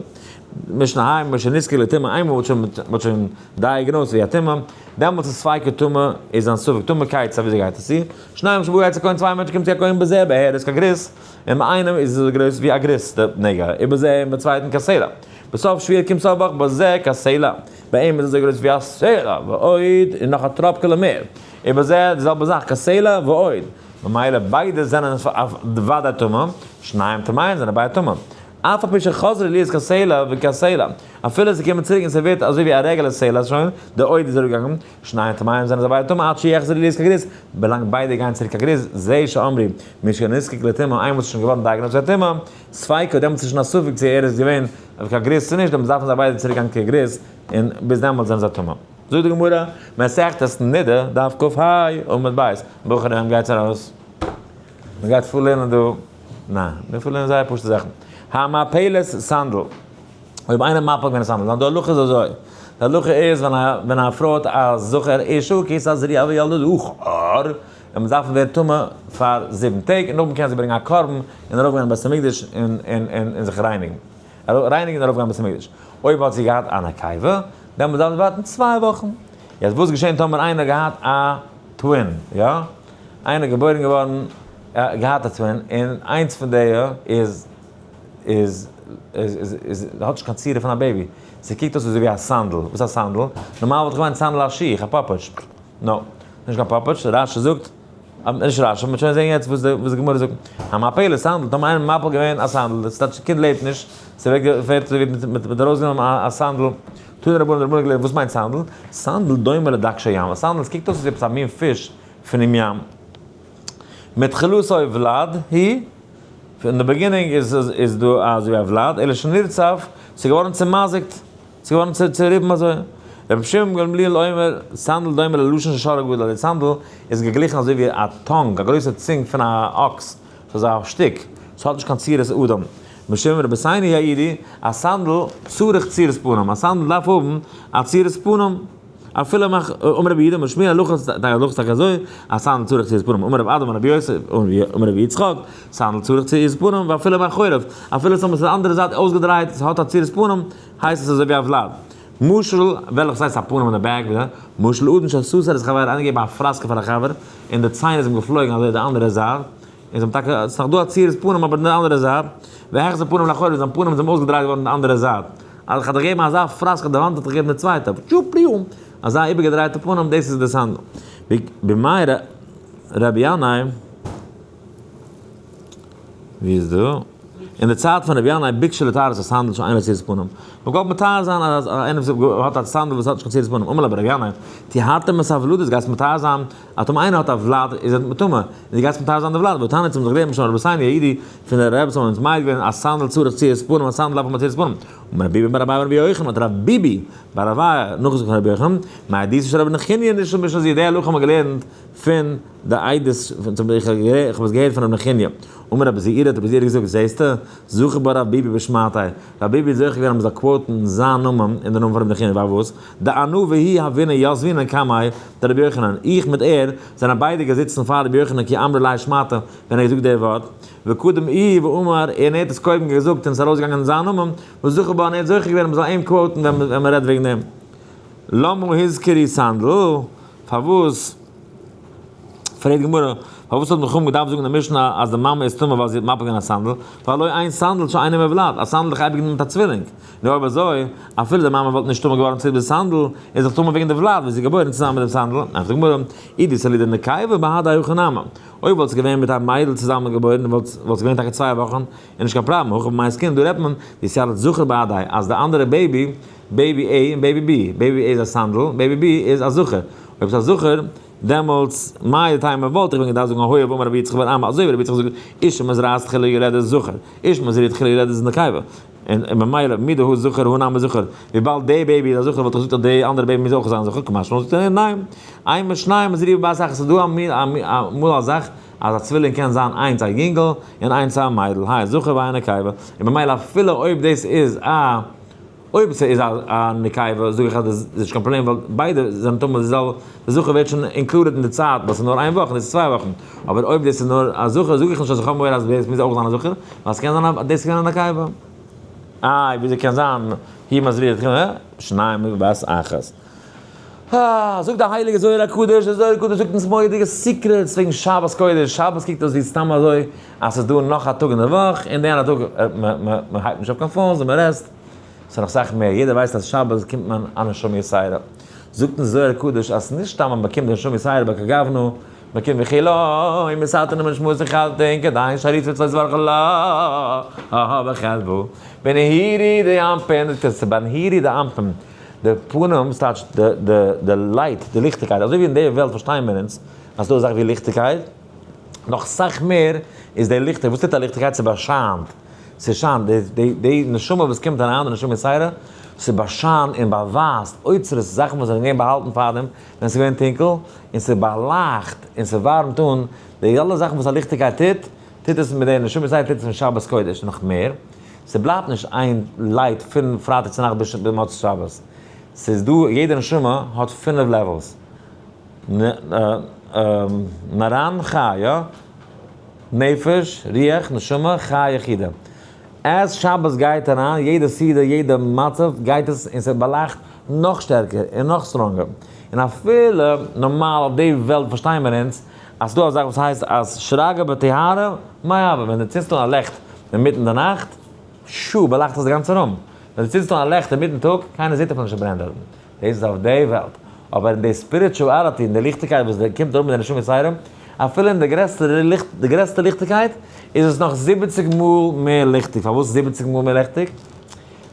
משנה ה', משנזקק לטומאה, איינמאל מ'האט שוין מ'האט שוין diagnosed ווי א טומאה, דעמאלטס איז ספיקו טמא, איז זיין ספק טמא, כיצד, וויאזוי גייט עס צו? שניים שבאו אצל כהן, צוויי מענטשן קומען צו א כהן בזה בהרת כגריס, און ביי איינעם איז עס אזוי גרויס ווי א גריס די נגע, ובזה און ביים צווייטן כסלע. בסוף שבוע קומט סוף וואך בזה כסלע, ביי אים איז אזוי גרויס ווי א סלע, ועוד, און נאך א טראפקעלע מער, ובזה די זעלבע זאך כסלע ועוד, ממילא ביידע זענען ודאי טמא, שניהם טמאים זענען ביידע טמא. אף על פי שחזרו להיות כסלע וכסלע, אפילו זיי קומען צוריק און ס'ווערט אזוי ווי א רעגולער סלע שוין, די עוד איז אראפגעגאנגען, שניהם טמאים זענען זיי ביידע טמא עד שיחזרו להיות כגריס, ווילאנג ביידע גייען צוריק כגריס, זה שאמרו, מי שנזקק לטומאה, איינמאל ס'איז שוין געווארן diagnosed ווי א טומאה, ספיקו, דעמאלטס איז שוין א ספק צו ער איז געווען כגריס צו נישט, דעמאלטס דארפן זיי ביידע צוריק גיין כגריס, און ביז דעמאלטס זענען זיי טמא. זאגט די גמרא, מסכת נדה, דף כה, עמוד ב', בחורים גייטס ארויס, מ'גייט פארלערנען דא, ניין, מיר פארלערנען זייער פשוטע זאכן, המפלת סנדל. אויב איינער מפיל געווען א סנדל, דאן די הלכה איז אזוי, די הלכה איז ווען א ווען א פרוי האט א זכר אשה כי תזריע וילדה זכר, און מען דארף ווערן טמא פאר 7 טעג, און נאכדעם קען זי ברענגען א קרבן און ארויפגיין אין בית המקדש און און און זיך רייניגן, רייניגן און ארויפגיין אין בית המקדש. אויב האט זי געהאט א נקבה, דעמאלט דארף זי ווארטן 2 וואכן. יעצט וואס געשען טאמער איינער האט געהאט א twin, יא? איינער געבוירן געווארן געהאט א twin, און איינס פון די איז איז איז איז האט נישט קיין צורה פון א baby, ס'קוקט אויס אזוי ווי א סנדל, וואס איז א סנדל? נארמאל וואלט איך געמיינט סנדל א שיך, א פאפעטש, no, נישט קיין פאפעטש, רש"י זאגט, נישט רש"י, מ'וועט שוין זען יעצט וואס די וואס די גמרא זאגט, המפלת סנדל, טאמער איינער מפיל געווען א סנדל, דאס טייטש די קינד לעבט נישט, ס'ווערט אזוי ווי מ'האט ארויסגענומען א סנדל, תנו רבנן די רבנן געלערנט וואס מיינט סנדל? סנדל דומה לדג של ים, א סנדל עס קוקט אויס אזוי עפעס א מין פיש פונעם ים, מתחילתו ולד היא, פון די beginning איז איז דא אזוי ווי א ולד, אלא שנרצף, ס'איז געווארן צעמזיקט, ס'איז געווארן צעריבן אזוי. רבי שמעון גמליאל אומר, סנדל דומה ללשון של שור הגדול, די סנדל איז געגליכן אזוי ווי א tongue, א גרויסע צונג פון א אקס, ס'איז א שטיק, ס'האט נישט קיין צורת אדם. משום רבותינו העידו, א סנדל צריך צורת פנים, א סנדל דארף האבן א צורת פנים. אפילו מאך אמר רבי יהודה אמר שמואל הלכה די הלכה איז טאקע אזוי אז סנדל צריך צורת פנים אמר רב אדא אמר רבי יוסי אמר רבי יצחק סנדל צריך צורת פנים ואפילו מאחוריו אפילו עס האט די אנדערע זייט אויסגעדרייט עס האט א צורת פנים הייסט עס אזוי ווי א ולד משל וועלכע ס'הייסט א פנים אין די back משל אדון שסתר את חברו איינער געגעבן א פראסקע פאר א חבר און די ציין איז אים געפלויגן אזוי די אנדערע זייט און זיי האבן טאקע, ס'איז נאך דא א צורת פנים אבער אין די אנדערע זייט, והחזיר פנים לאחוריו, זיין פנים איז אים אויסגעדרייט געווארן אין די אנדערע זייט, אז איך האב דיך געגעבן אזא פראסק אויף די וואנט האט דיך געגעבן די צווייטע, טשופ-פריום, אזא איבערגעדרייטע פנים, דאס איז די סנדל. בימי רבי ינאי, ווי איז דא? אין די צייט פון רבי ינאי ביקשו לטהר את הסנדל שאין לו צורת פנים, מען גאלט מטהר זיין אז איינער וואס האט א סנדל וואס האט נישט קיין צורת פנים, אמר לו רבי ינאי, טיהרתם את הוולדות, גייסט מטהר זיין אז טאמער איינער האט א ולד איז ער מטמא, און דו גייסט מטהר זיין די ולד, והתניא צום זיך געלערנט משום רבותינו העידו, פון די רבי'ס האבן אונז מעיד געווען אז סנדל צריך צורת פנים, א סנדל דארף האבן א צורת פנים. אמר רב ביבי בר אביי אמר רבי יוחנן, האט רב ביבי בר אביי נאכגעזאגט פון רבי יוחנן, מעדותו של רבי נחוניא נשאל משנה זו, די הלכה האט מען געלערנט פון די עדות, איך האב עס געהערט פון רבי נחוניא. אמר רבי זעירא, האט רבי זעירא געזאגט, זעסטו, זכה בה רב ביבי בשמעתיה, רב ביבי איז זוכה געווען אז מען זאל quote ן זיין נאמען אין די נאמען פון רבי נחוניא, פארוואס? דאנא והוא הוינא יתבינן קמיה דרבי יוחנן, איך מיט ער זענען ביידע געזיצן פאר רבי יוחנן כי אמרה ליה שמעתא ווען ער האט געזאגט די ווארט, וקדם איהו ואמר, און ער האט עס קודם געזאגט און עס איז ארויסגעגאנגען אין זיין נאמען, וזכה בה און ער האט זוכה געווען אז מען זאל אים quote ן ווען מען רעדט וועגן דעם. למה הוזכרו סנדל, פארוואס, פרעגט די גמרא, פארוואס האט נחום געדארפט זאגן אין די משנה אז די מאמע איז טמא ווייל זי האט מפיל געווען א סנדל, והלא אין סנדל שאינו מוולד, א סנדל איז דאך אייביג מיט א צווילינג, נו אויב אזוי, אפילו די מאמע וואלט נישט טמא געווארן צוליב די סנדל, איז דאך טמא וועגן די ולד וואס איז געבוירן צוזאמען מיט דעם סנדל, ענטפערט די גמרא, אי דאיתילידה נקבה בהדה הכי נמי, אויב וואלט עס געווען מיט א מיידל צוזאמען געבוירן וואלט עס געווען טאקע צוויי וואכן, און נישט קיין פראבלעם, הכא במאי עסקינן, דא רעדט מען דאיתיליד זכר בהדיה, אז די אנדערע baby, baby A און baby B, baby A איז א סנדל, baby B איז א זכר, אויב ס'איז א זכר, דעמאלטס מהו דתימא וואלט איך ווען געדארפט זאגן הואיל ואמר רבי יצחק בר אמי אזוי ווי רבי יצחק זאגט אשה מזרעת תחילה יולדת זכר, אשה מזריעה תחילה יולדת נקבה, און ממילא מדהא זכר הא נמי זכר, וויבאלד די baby איז א זכר וואלט איך געזאגט אז די אנדערע baby מוז אויך זיין זכר, קא משמע לן זאגט ער ניין, אימא שניים מזריעים בבת אחת, ס'איז דא אמאל א זאך אז א צווילינג קען זיין איינס א יונגל און איינס א מיידל, האי זכר והאי נקבה, און ממילא אפילו אויב דאס איז א. אויב ס'איז א נקבה זאג איך אז דאס איז נישט קיין פראבלעם ווייל ביידע זענען טמא די זעלבע, די זכר ווערט שוין included אין די צייט ווייל ס'איז נאר איין וואך און דאס איז צוויי וואכן, אבער אויב דאס איז נאר א זכר זאג איך נישט אז איך האב מורא אז דאס מוז אויך זיין א זכר, ווייל ס'קען זיין אז דאס איז געווען א נקבה. איי וויאזוי קען זיין היא מזריעה תחילה שניים בבת אחת? אה, זאגט די הייליגע זוהר הקדוש, די זוהר הקדוש זאגט אונז מורא'דיגע secrets וועגן שבת קודש, שבת קוקט אויס ווי סתם אזוי אז ס'איז דא נאך א טאג אין די וואך, און די אנדערע טאג מען הייבט נישט אויף קיין phones און מען rest, ס'איז נאך סאך מער, יעדער ווייסט אז שבת קומט מען א נשמה יתירה, זאגט אונז זוהר הקדוש אז ס'איז נישט סתם אז מען באקומט די נשמה יתירה בכגוונא, מען קומט וכי לא מסתתר נשמות אחד אין כדאי שריף את זבח לה בחלבו בנהירי דאנפין, בנהירי דאנפין. די פנים ס'טייטש די light, די ליכטיגקייט, אזוי ווי אין די וועלט פארשטייען מיר אונז אז ס'דא אזאך ווי ליכטיגקייט, נאך סאך מער איז די ליכטיגקייט, וואס טוט א ליכטיגקייט? ס'באשיינט, ס'שיינט, די נשמה וואס קומט אריין, די נשמה יתירה, ס'באשיינט און באווייזט אוצרות, זאכן וואס זענען געווען באהאלטן פארדעם ווען ס'איז געווען טונקל, און ס'באלייכט און ס'ווארעמט אן די אלע זאכן וואס א ליכטיגקייט טוט, טוט עס מיט די נשמה יתירה, טוט עס אין שבת קודש, נאך מער. ס'בלייבט נישט איין light פון פרייטאג צונאכט ביז מוצאי שבת, ס'איז דא יעדע נשמה האט פינף levels, נרן חי, יא? נפש, רוח, נשמה, חי, יחידה. אז שבת גייט אריין, יעדע סעודה, יעדע מצב גייט עס און ס'באלייכט נאך שטערקער און נאך stronger. און אפילו נארמאל אויף די וועלט פארשטייען מיר אונז אז ס'דא א זאך וואס הייסט אז שרגא בטיהרא מאי הוי, ווען דו צינדסט אן א לעכט אינמיטן די נאכט, שא, באלייכט עס די גאנצע room. ווען דו צינדסט אן א לעכט אינמיטן טאג, קיינער זעט אפילו נישט עס ברענט דארטן. דאס איז אויף די וועלט. אבער אין די spirituality, אין די ליכטיגקייט וואס קומט אראפ מיט די נשמה יתירה, אפילו אין די גרעסטע ליכט, די גרעסטע ליכטיגקייט, איז עס נאך זיבעציג מאל מער ליכטיג. פארוואס זיבעציג מאל מער ליכטיג?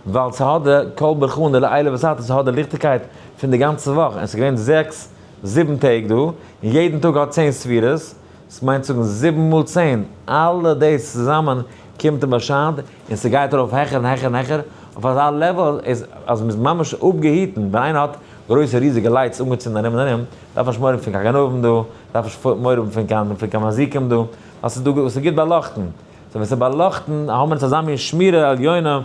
ווייל ס'האט די כל ברכאן דלעילא ותתא, ס'האט די ליכטיגקייט פון די גאנצע וואך, און ס'איז געווען זעקס, זיבן טעג דא, און יעדן טאג האט צען ספירות, ס'מיינט זאגן זיבן מאל צען, אלע דאס צוזאמען קומט און באשיינט, און ס'גייט ארויף העכער און העכער און העכער, אויף אזא level איז אז מ'איז ממש אפגעהיטן, ווען איינער האט גרויסע ריזיגע lights אנגעצינדן ארום און ארום, דארף מען נישט מורא האבן פון קיין גנבים דא, דארף נישט מורא האבן פון קיין פון קיין מזיקים דא, ווייל ס'איז דא ס'איז גוט באלאכטן, so ווען ס'איז באלאכטן האבן מיר אונז אזא מין שמירה עליונה,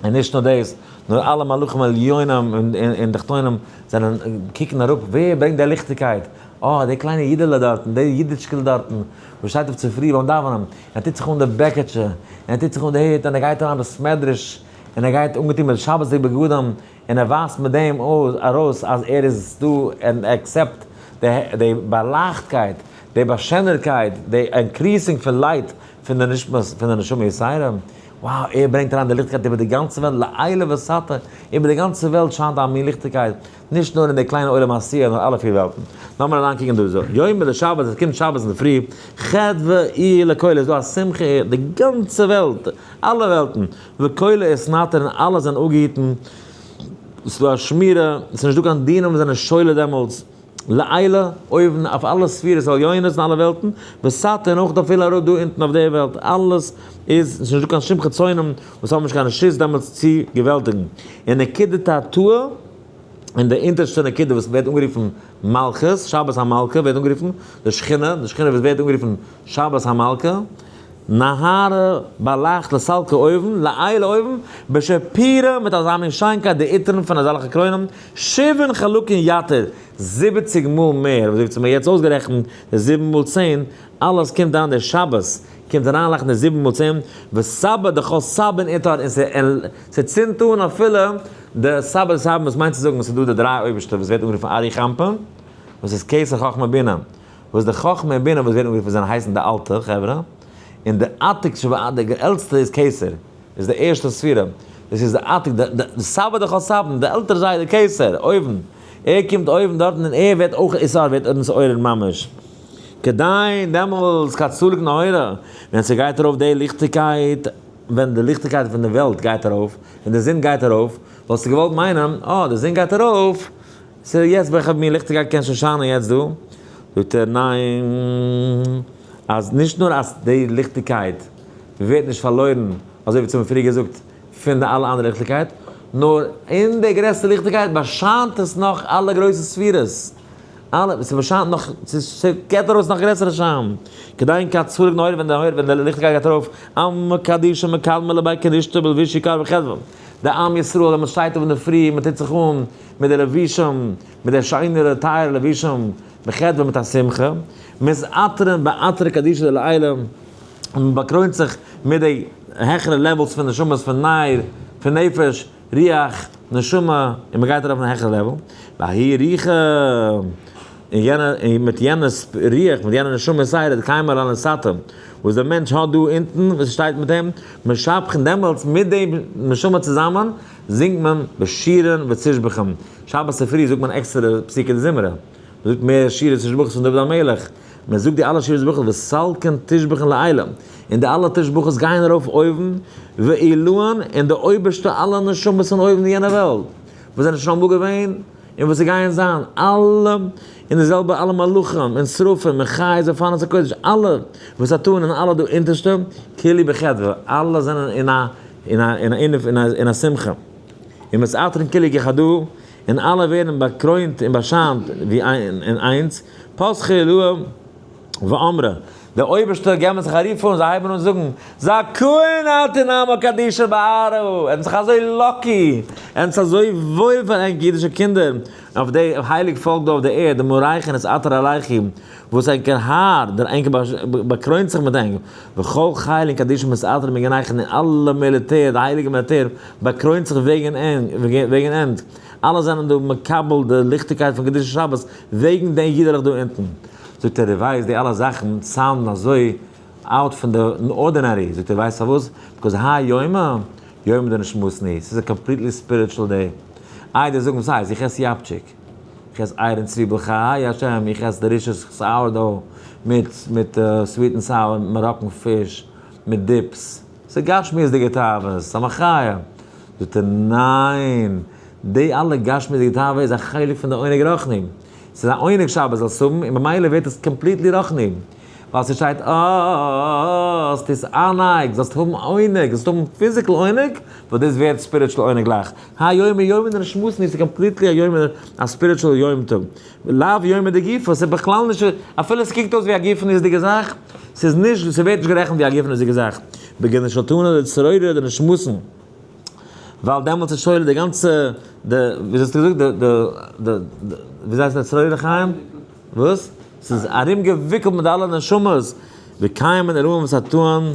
און נישט נאר דאס, נאר אלע מלאכים עליונים און תחתונים זענען קוקן אראפ, ווער ברענגט די ליכטיגקייט? אה, די קליינע אידעלע דארטן, די אידישקעלע דארטן, וואס שטייט אויף צופרי ביים דאווענען, ער טוט זיך אן די בעקעטשע, און ער טוט זיך אן די הוט, און ער גייט אריין בית מדרש, און ער גייט אנגעטון מיט שבת'דיגע בגדים, און ער ווייזט מיט דעם ארויס אז ער איז דא און accept די באלייכטקייט, די באשענערקייט, די increasing פון light פון די נשמות, פון די נשמה יתירה. Wow, ער ברענגט אריין די ליכטיגקייט איבער די גאנצע וועלט, לעילא ותתא, איבער די גאנצע וועלט שיינט א מין ליכטיגקייט, נישט נאר אין די קליינע עולם העשיה נאר אלע פיר וועלטן. לאמיר אריינקוקן דא זאגט יומא דשבת עס קומט שבת אינדערפרי חדוה איהי לכולא איז דא א שמחה די גאנצע וועלט אלע וועלטן וכולא אתנטר און אלע זענען אפגעהיטן ס'איז דא א שמירה ס'איז נישט דא קיין דינים וואס זענען שולט דעמאלטס. לעילא, אויבן אויף אלע ספירות עליונות אין אלע וועלטן, ותתא און אויך אפילו אראפ דא אונטן אויף די וועלט, אלעס איז, ס'איז נישטא קיין שום חיצונים וואס האבן נישט קיין רשות דעמאלטס צו געוועלטיגן. און נקודה תתאה, און די אונטערשטע נקודה וואס ווערט אנגערופן מלכות, שבת המלכה ווערט אנגערופן, די שכינה, די שכינה וואס ווערט אנגערופן שבת המלכה, נהרא באלייכט לסלקא אויבן, לעילא אויבן, בשפירא מיט אזא מין שיינקייט די עיטרן פון אזעלכע קרוינען, שבעין חלקין יתיר, 70 מאל מער, וואס האט מען יעצט אויסגערעכנט, די זיבן מאל 10, אלעס קומט אריין די שבת, קומט אריינלייכטן די זיבן מאל 10, וסבא דכל סבין איתר, און ס'צינדט אן אפילו די סבא דסבין, וואס מיינט צו זאגן, ס'איז דא די דריי אויבערשטע וואס ווערט אנגערופן אריך אנפין, וואס איז כתר חכמה בינה, וואס די חכמה און בינה וואס ווערט אנגערופן זענען הייסן די אלטע חברה, און די עתיק שבעתיק, די עלטסטע איז כתר, איז די ערשטע ספירה, דאס איז די עתיק, די סבא דכל סבן, די עלטערע זיידע כתר, אויבן, ער קומט אויבן דארטן און ער ווערט אויך איסר, ווערט נתעורר ממש. כדי דעמאלטס כד סליק נהורא, ווען ס'גייט ארויף די ליכטיגקייט, ווען די ליכטיגקייט פון די וועלט גייט ארויף, ווען די זון גייט ארויף, וואלסטו געוואלט מיינען, אה, די זון גייט ארויף, ס'איז יעצט וועלכע מין ליכטיגקייט קען שוין שיינען יעצט דא? זאגט ער ניין, אז נישט נאר אז די ליכטיגקייט ווערט נישט פארלוירן, אזוי ווי צו מיר פריער געזאגט, פון די אלע אנדערע ליכטיגקייט, נאר אין די גרעסטע ליכטיגקייט באשיינט עס נאך אלע גרויסע ספירות, אלע, ס'באשיינט נאך, ס'געבט ארויס נאך גרעסערע שיין. כדין כד סליק נהורא ווען די ווען די ליכטיגקייט גייט ארויף, עמא קדישא מקדמא לבי כנישתא בלבושי יקר וחדוה. די עם ישראל ווען מען שטייט אויף אינדערפרי, מען טוט זיך אן מיט די לבושים, מיט די שיינערע טייערע לבושים, בחדוה מיט א שמחה, מתעטרין בעטרה קדישא דלעילא, און מען באקרוינט זיך מיט די העכערע levels פון נשמות פון נר, פון נפש, רוח, נשמה, און מען גייט ארויף אין א העכערע level, וההיא רוחא, און יענע, און מיט יענע רוח, מיט יענע נשמה יתירא, דקיימא לן לתתא, וואס דער מענטש האט דא אונטן, וואס שטייט מיט אים, משבחין דעמאלטס מיט די נשמה צוזאמען, זינגט מען בשירין ותשבחין. שבת צופרי זאגט מען עקסטערע פסוקי דזמרה. מען זאגט מער שירות ותשבחות פון דוד המלך. מען זאגט די אלע שירות ותשבחות וסלקין תשבחין לעילא. און די אלע תשבחות גייען ארויף אויבן, ועילאין, און די אויבערשטע אלע נשמות פון אויבן אין יענע וועלט, וואס זענען שוין אמאל געווען, און וואס זיי גייען זיין, אלע, און די זעלבע אלע מלאכים, און שרפים, און חיות ופרנס הקודש, אלע, ותתאין, און אלע דא אונטערשטע, כולהו בחדוה, אלע זענען אין א, אין א, אין א, אין א, אין א שמחה. ומתעטרין כולהו כחדא, און אלע ווערן באקרוינט און באשיינט ווי אין איינס, פתחי עילאה ואמרי, די אויבערשטע געבן זיך א רוף אן, זיי הייבן אן זאגן, זכאין אתון עמא קדישא בארעא, ענק זיך אזוי lucky, ענק אזוי וואויל פאר ענק אידישע קינדער, אויף די הייליג פאלק דא אויף די ערד, דמאריכון אתעטר עלייכו, וואס ענקער האר, דער ענקער באקרוינט זיך מיט ענק, וכל חילין קדישין מתעטרין בגינייכון, און אלע מיליטער, די הייליגע מיליטער, באקרוינט זיך וועגן ענק, אלע זענען דא מקבל די ליכטיגקייט פון קדושת שבת וועגן די אידעלעך דא אונטן. זאגט ער, דו ווייסט די אלע זאכן sound ן אזוי out פון די ordinary, זאגט ער, ווייסט פארוואס? because האי יומא, יומא דנשמתין, ס'איז א completely spiritual day. איי די זאגן וואס הייסט, איך עס יאפטשיק, איך עס אייער און צוויבל חי השם, איך עס delicious sourdough מיט מיט sweet and sour Moroccan fish מיט dips, ס'איז גשמיות'דיגע תאוות, ס'איז א מחיה. זאגט ער, ניין, די אלע גשמיות'דיגע תאווה איז א חלק פון די עונג רוחני. ס'איז א עונג שבת זאלסט האבן, און ממילא ווערט עס completely רוחני. ווייל ס'שטייט אז תתענג, זאלסט האבן עונג, זאלסט האבן physical עונג, וואס דאס ווערט spiritual עונג גלייך. האי יומא יומא דנשמתין איז completely א יומא, א spiritual יום טוב. לאו יומא דגופא, ס'איז בכלל נישט, אפילו ס'קוקט אויס ווי א גופניות'דיגע זאך, ס'איז נישט, ס'ווערט נישט גערעכנט ווי א גופניות'דיגע זאך. בגין דשלטנא דצרורא דנשמתין. ווייל דעמאלטס איז שולל די גאנצע, די, ווי האסטו געזאגט, די, די, די, ווי הייסט די צרור חיים? וואס? ס'איז ארומגעוויקלט מיט אלע נשמות, וקיימין עילאין ותתאין,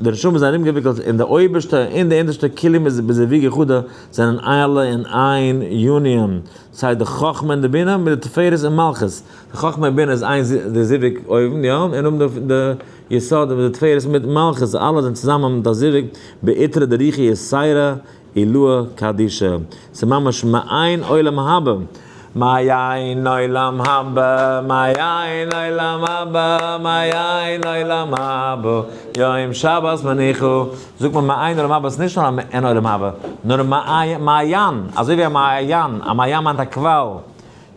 די נשמות זענען ארומגעוויקלט אין די אויבערשטע און די אונטערשטע כלים איז בזיווג חדא, זענען אלע אין איין union, סיי די חכמה און די בינה מיט די תפארת און מלכות, די חכמה און בינה איז איין די זיווג אויבן, יא, און אויבן די יסוד מיט די תפארת מיט מלכות, אלע זענען צוזאמען מיט א זיווג באתרא דרוחא יתירא עילאה קדישא, ס'איז ממש מעין עולם הבא. מעין עולם הבא, מעין עולם הבא, מעין עולם הבא, יום שבת מנוחה, זאגט מען מעין עולם הבא, ס'איז נישט נאר א מעין עולם הבא, נאר מעיין, אזוי ווי א מעיין, א מעיין מיינט א קוואל.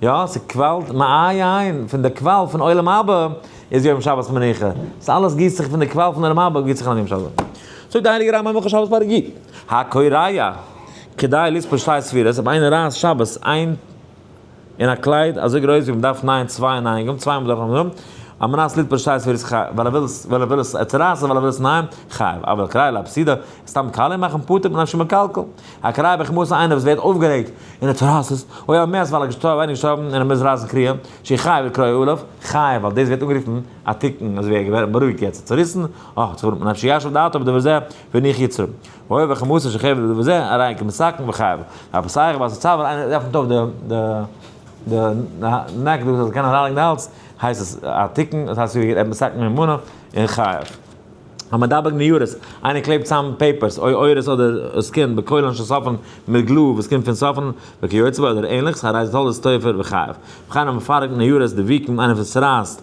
יא, ס'קוואלט מעיין, פון די קוואל פון עולם הבא איז יום שבת מנוחה. ס'אלעס גיסט זיך פון די קוואל פון עולם הבא גיסט זיך אריין יום שבת. זאגט די הייליגע רמב ם הלכות שבת פרק י, הקורע כדי לספור שתי ספירות, אויב איינער רייסט שבת איין אין א קלייד אזוי גרויס ווי מ'דארף נייען צוויי נייענגען, צוויי מאל דארף מען על מנת לתפור שתי ספירות חייב, ווייל ער וויל עס, ווייל ער וויל עס צורייסן ווייל ער וויל עס נייען, חייב, אבל קורע להפסידו, סתם קאליע מאכן פטור מפני שמקלקל. הקורע בחמתו איינער וואס ווערט אויפגערעגט און ער צורייסט עס, או על מת ווייל ער איז געשטארבן, איינער איז געשטארבן און ער מוז רייסן קריעה, שהוא חייב לקרוע עליו, חייב ווייל דאס ווערט אנגערופן א תיקון, אזוי ווי ער ווערט בארואיגט יעצט, צוריסן, אה, האט זיך מפני שישב דעתו בדבר זה והניח יצרו. והעובר בחמתו של חבר בדבר זה, הרי הוא כמתקן וחייב. והפותח בת הצוואר, איינער עפנט אויף די די neck דא זאל קענען אריינלייגן די האלז, הייסט עס א תיקון, דאס הייסט ווי ער מתקן ממנו און חייב. המדבק ניירות, איינער קלעבט צאם papers, או עורות אדער skin, בקולן של ספן, מיט glue וואס קומט פון ספן, וכיוצא בו אדער ענליכס, הרי זה תולדת תופר וחייב. וכן המפרק ניירות דבוקים, איינער וואס רייסט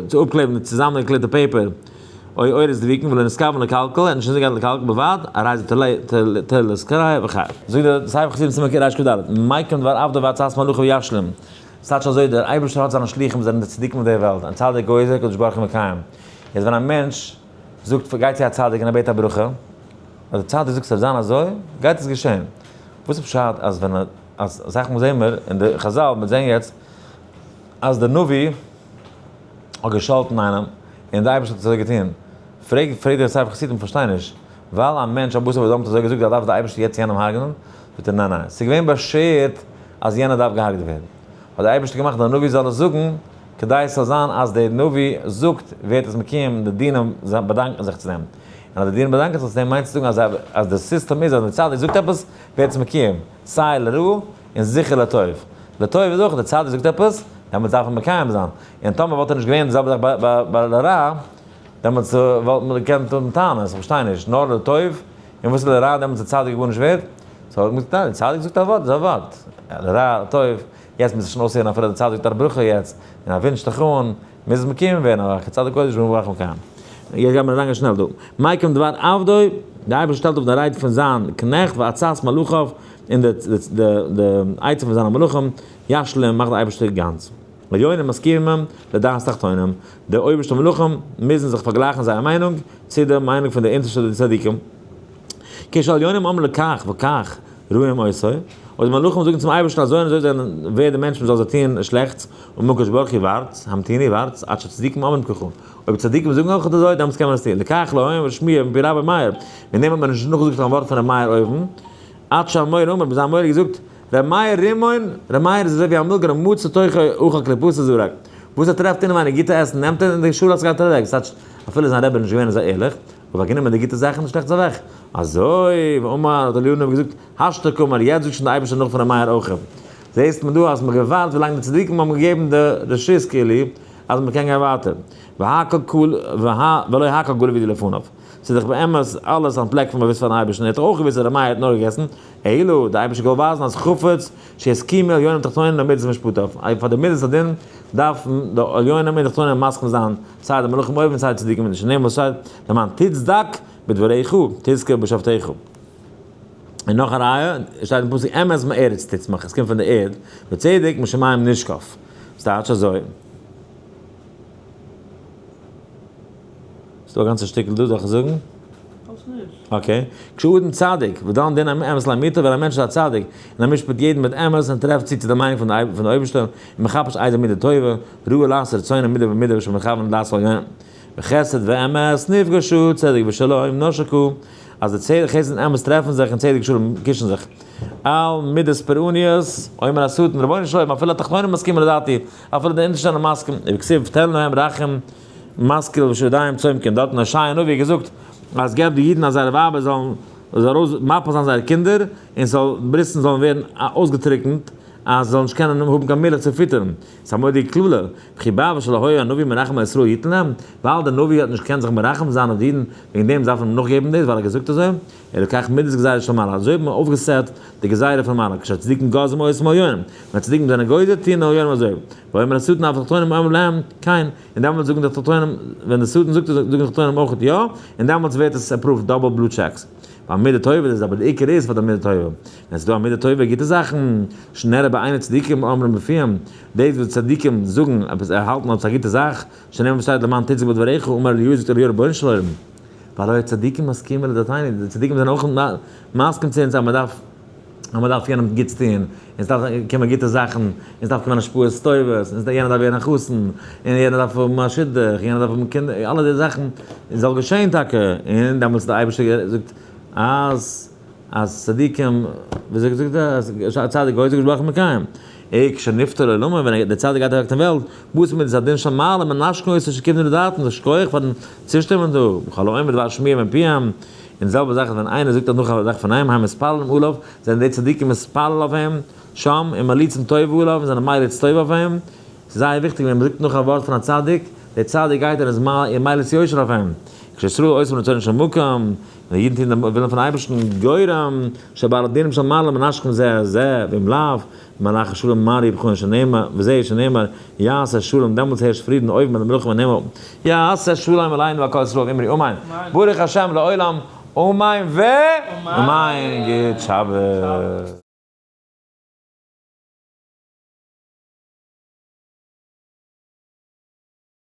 צו אפקלעבן די צוזאמענגעקלעבטע paper, או עורות דבוקים ולא נתכוון לקלקל, ער האט נישט אינזין געהאט לקלקל בלבד, הרי זה תולדת קרע וחייב. זאגט דער ספר חסידים סימן קר"ד, מקים דבר עבדו ועצת מלאכיו ישלים, ס'טייטש אזוי, דער אייבערשטער האט זיינע שלוחים וואס זענען די צדיקים אויף דער וועלט, און צדיק גוזר קדוש ברוך הוא מקיים. יעצט ווען א מענטש זאגט, גייט צו א צדיק און ער בעט א ברכה, אז דער צדיק זאגט ס'וועט זיין אזוי, גייט עס געשען. וואס איז פשט אז ווען, אז אסאך מאל זעהן מיר אין די חזל, מיר זעהן יעצט אז דער נביא האט געשאלטן איינעם, און דער אייבערשטער האט עס אזוי געטון. פרעגט פרעגט דער ספר חסידים, פארשטיי נישט, ווייל א מענטש א בשר ודם האט אזוי געזאגט, דארף דער אייבערשטער יעצט יענעם הרג'נען? זאגט ער, ניין ניין, ס'איז געווען באשערט אז יענער דארף געהארגעט ווערן. האט דער אייבערשטער געמאכט דער נביא זאל עס זאגן, כדי עס זאל זיין אז דער נביא זאגט ווערט עס מקוים און די דינים באדאנקן זיך צו דעם. און אז די דינים באדאנקן זיך צו דעם מיינט צו זאגן אז אז די סיסטעם איז אז ווען צדיק זאגט עפעס ווערט עס מקוים, סיי לרעה און זיכער לטוב. לטוב איז אויך אז דער צדיק זאגט עפעס, דעמאלטס דארף מען מקיים זיין. און טאמער וואלט ער נישט געווען די זעלבע זאך ביי לרע, דעמאלטס וואלט מען געקענט האבן טענות, איך פארשטיי נישט, נאר לטוב, און וואס איז לרע דעמאלטס איז צדיק גארנישט ווערד? so מוז ניין, צדיק זאגט א ווארט איז א ווארט, לרע לטוב, יעצט מוז איך שוין אויסהערן אפילו די צדיק זאגט א ברכה יעצט, און ער ווינטשט דיך אן, מוז עס מקוים ווערן, אבער כצדיק קודש ברוך הוא מקיים. יעצט גייט מען אריינגיין שנעל דא. מקים דבר עבדו, די אייבערשטער שטעלט אויף די רייד פון זיין קנעכט, ועצת מלאכיו, און די די עצה פון זיינע מלאכים, ישלים, מאכט די אייבערשטער גאנץ. עליונים מסכימים לדעת תחתונים, די אויבערשטע מלאכים מוזן זיך פארגלייכן זייער מיינונג צו די מיינונג פון די אונטערשטע די צדיקים. כשהעליונים אמרו כך וכך רואים אותו, אויב די מלאכים זאגן צום אייבערשטן אזוי און אזוי זענען ווערד די מענטשן מ'זאל זיי טוען שלעכטס, אמר הקדוש ברוך הוא ווארטס, המתינו ווארטס, עד שהצדיקים אומרים ככה, אויב צדיקים זאגן אויך אזוי דעמאלטס קען מען עס טוען, לכך לא היה משמיע מפי רבי מאיר, וועגן דעם האט מען נישט נאכגעזאגט קיין ווארט פון רבי מאיר אויבן, עד שהאמורא אמר, ביז א אמורא האט געזאגט, ר' מאיר רימון, ר' מאיר איז אזוי ווי א מילגרוים מצא תוכו אוכל קליפתו זרק, וואס ער טרעפט אינעווייניג גוטע עסן נעמט ער און די שאלאכץ גייט ער אוועק, ס'טייטש אפילו זיין רבי איז נישט געווען אזוי ערליך, אבער גענומען די גוטע זאכן און די שלעכטס אוועק. אזוי, ואמר, האט אליהו הנביא געזאגט, השתא קאמר, יעצט זאגט שוין די אייבערשטער נאך פון ר' מאיר אויך. זעסט מען דא אז מ'האט געווארט ווילאנג די צדיקים האבן געגעבן די רשות כאילו אז מ'קען גיין ווייטער. והכל כל ולא הכל גלוי וידוע לפניו. ס'איז דאך באמת אלעס אנטפלעקט פון באוואוסט פארן אייבערשטן, ער האט דאך אויך געוואוסט אז ר' מאיר האט נאר געגעסן, אלא די אייבערשטער געוואלט ווייזן אז חפץ שיסכימו עליונים ותחתונים למידת משפטיו, אז פאר די מידת הדין דארפן די עליונים און תחתונים מסכים זיין, סיי די מלאכים אויבן און סיי די צדיקים אונטן, שנאמר וואס שטייט למען תצדק בדבריך תזכה בשבתך. און נאך א ראיה, עס שטייט אין פסוק אמת מארץ תצמח, עס קומט פון די ערד, וצדק משמים נשקף, ס'טייטש אזוי. ס'דא א גאנצע שטיקל דא, זאל איך עס זאגן? okay. כשאדם צדיק, ודן דין אמת לאמיתו, ווען א מענטש איז א צדיק, און ער משפט יעדן מיט אמת, און טרעפט צו צו די מיינונג פון די אויבערשטער, און מחפש איזה מידה טובה, ראוי לעשות רצונו מידה במידה שמכוון לדעת העליון. וחסד ואמת נפגשו, צדק ושלום נשקו, אז די צדק, חסד און אמת טרעפן זיך, און צדק ושלום קושן זיך. על מידת פורעניות, אומר השטן, רבונו של עולם, אפילו התחתונים מסכימים לדעתי, אפילו די אונטערשטע זענען מסכים, וכתיב תן להם רחם משכיל ושדיים צומקים, דארט אין הושע הנביא געזאגט אז געב די אידן אז זייערע ווייבער זאלן ארויס מפיל זיין זייערע קינדער און ס'זאל בריסטן זאלן ווערן אויסגעטריקנט אז זיי זאלן נישט קענען האבן קיין מילך צו פיטערן, ס'איז א מורא'דיגע קללה, וכי בעבור שלא היה הנביא מרחם על ישראל יתן להם, ווייל דער נביא האט נישט געקענט זיך מרחם זיין אויף די אידן, וועגן דעם דארף מען אים נאכגעבן דאס ווייל ער האט געזאגט אזוי, אלא כך מידת גזירה של מעלה, אזוי האט מען אויפגעסעט די גזירה פון מעלה, כשהצדיקים גוזרים עושים העליונים, ווען צדיקים זענען גוזר טוען די עליונים אזוי, ואומר השטן אף התחתונים אומרים להם כן, און דעמאלטס זאגן די תחתונים, ווען די שטן זאגט עס זאגן די תחתונים אויך יא, און דעמאלטס ווערט עס approved double blue checks. ווייל מידה טובה איז אבער די עיקר איז פאר די מידה טובה. ווען ס'איז דא א מידה טובה גוטע זאכן, שנראה בעיני צדיקים אומרים בפיהם, דאס וואס צדיקים זאגן עפעס ערהאלטן אלס א גוטע זאך, שנאמר וואס שטייט למען תצדק בדבריך, אמר אליהו זאגט אליהו רבונו של עולם, והלא הצדיקים מסכימים לדעתנו, די צדיקים זענען אויך מסכים צו אונז אז מען דארף אז מען דארף יענעם גוטס טון, און עס דארף קומען גוטע זאכן, און עס דארף קומען השפעות טובות, און יענער דארף ווערן א חתן, און יענער דארף האבן א שידוך, יענער דארף האבן קינדער, אלע די זאכן זאל געשען טאקע, און דעמאלטס דער אייבערשטער זאגט אז אז צדיקים, וויאזוי זאגט ער, אז צדיק גוזר גז ברוך מקיים, ע כשנפטר לעולמו, ווען דער צדיק גייט אוועק פון וועלט, וואס מיט איז א דין של מעלה מנשקין אותו שכיוון לדעתן, זיך שכוח פארן צושטימען דא, בכל העומד דבר שמיעה מפיהם, און די זעלבע זאך איז ווען איינער זאגט נאך א זאך פון אים, הם מתפללים עליו, זענען די צדיקים מתפלל אויף אים, שם, און מליצים טוב עליו, און זענען מליץ טוב אויף אים, ס'איז זייער וויכטיג ווען מ'זאגט נאך א ווארט פון א צדיק, דער צדיק גייט און איז מליץ יושר אויף אים, כשישראל עושים רצונו של מקום, ווען אידן טוען דעם ווילן פון אייבערשטן, גורם שבעלי דינים של מעלה מנשקים זה את זה, ואם לאו, מלאכי שלום מה ריבכון שנאמר, וזה שנאמר, יעשה שלום, דעמאלטס הערשט פרידן אויבן ביי די מלכים אין הימל, יעשה שלום עלינו ועל כל ישראל ואמרי אמן, ברוך השם לעולם, אמן ואמן, גוט שבת.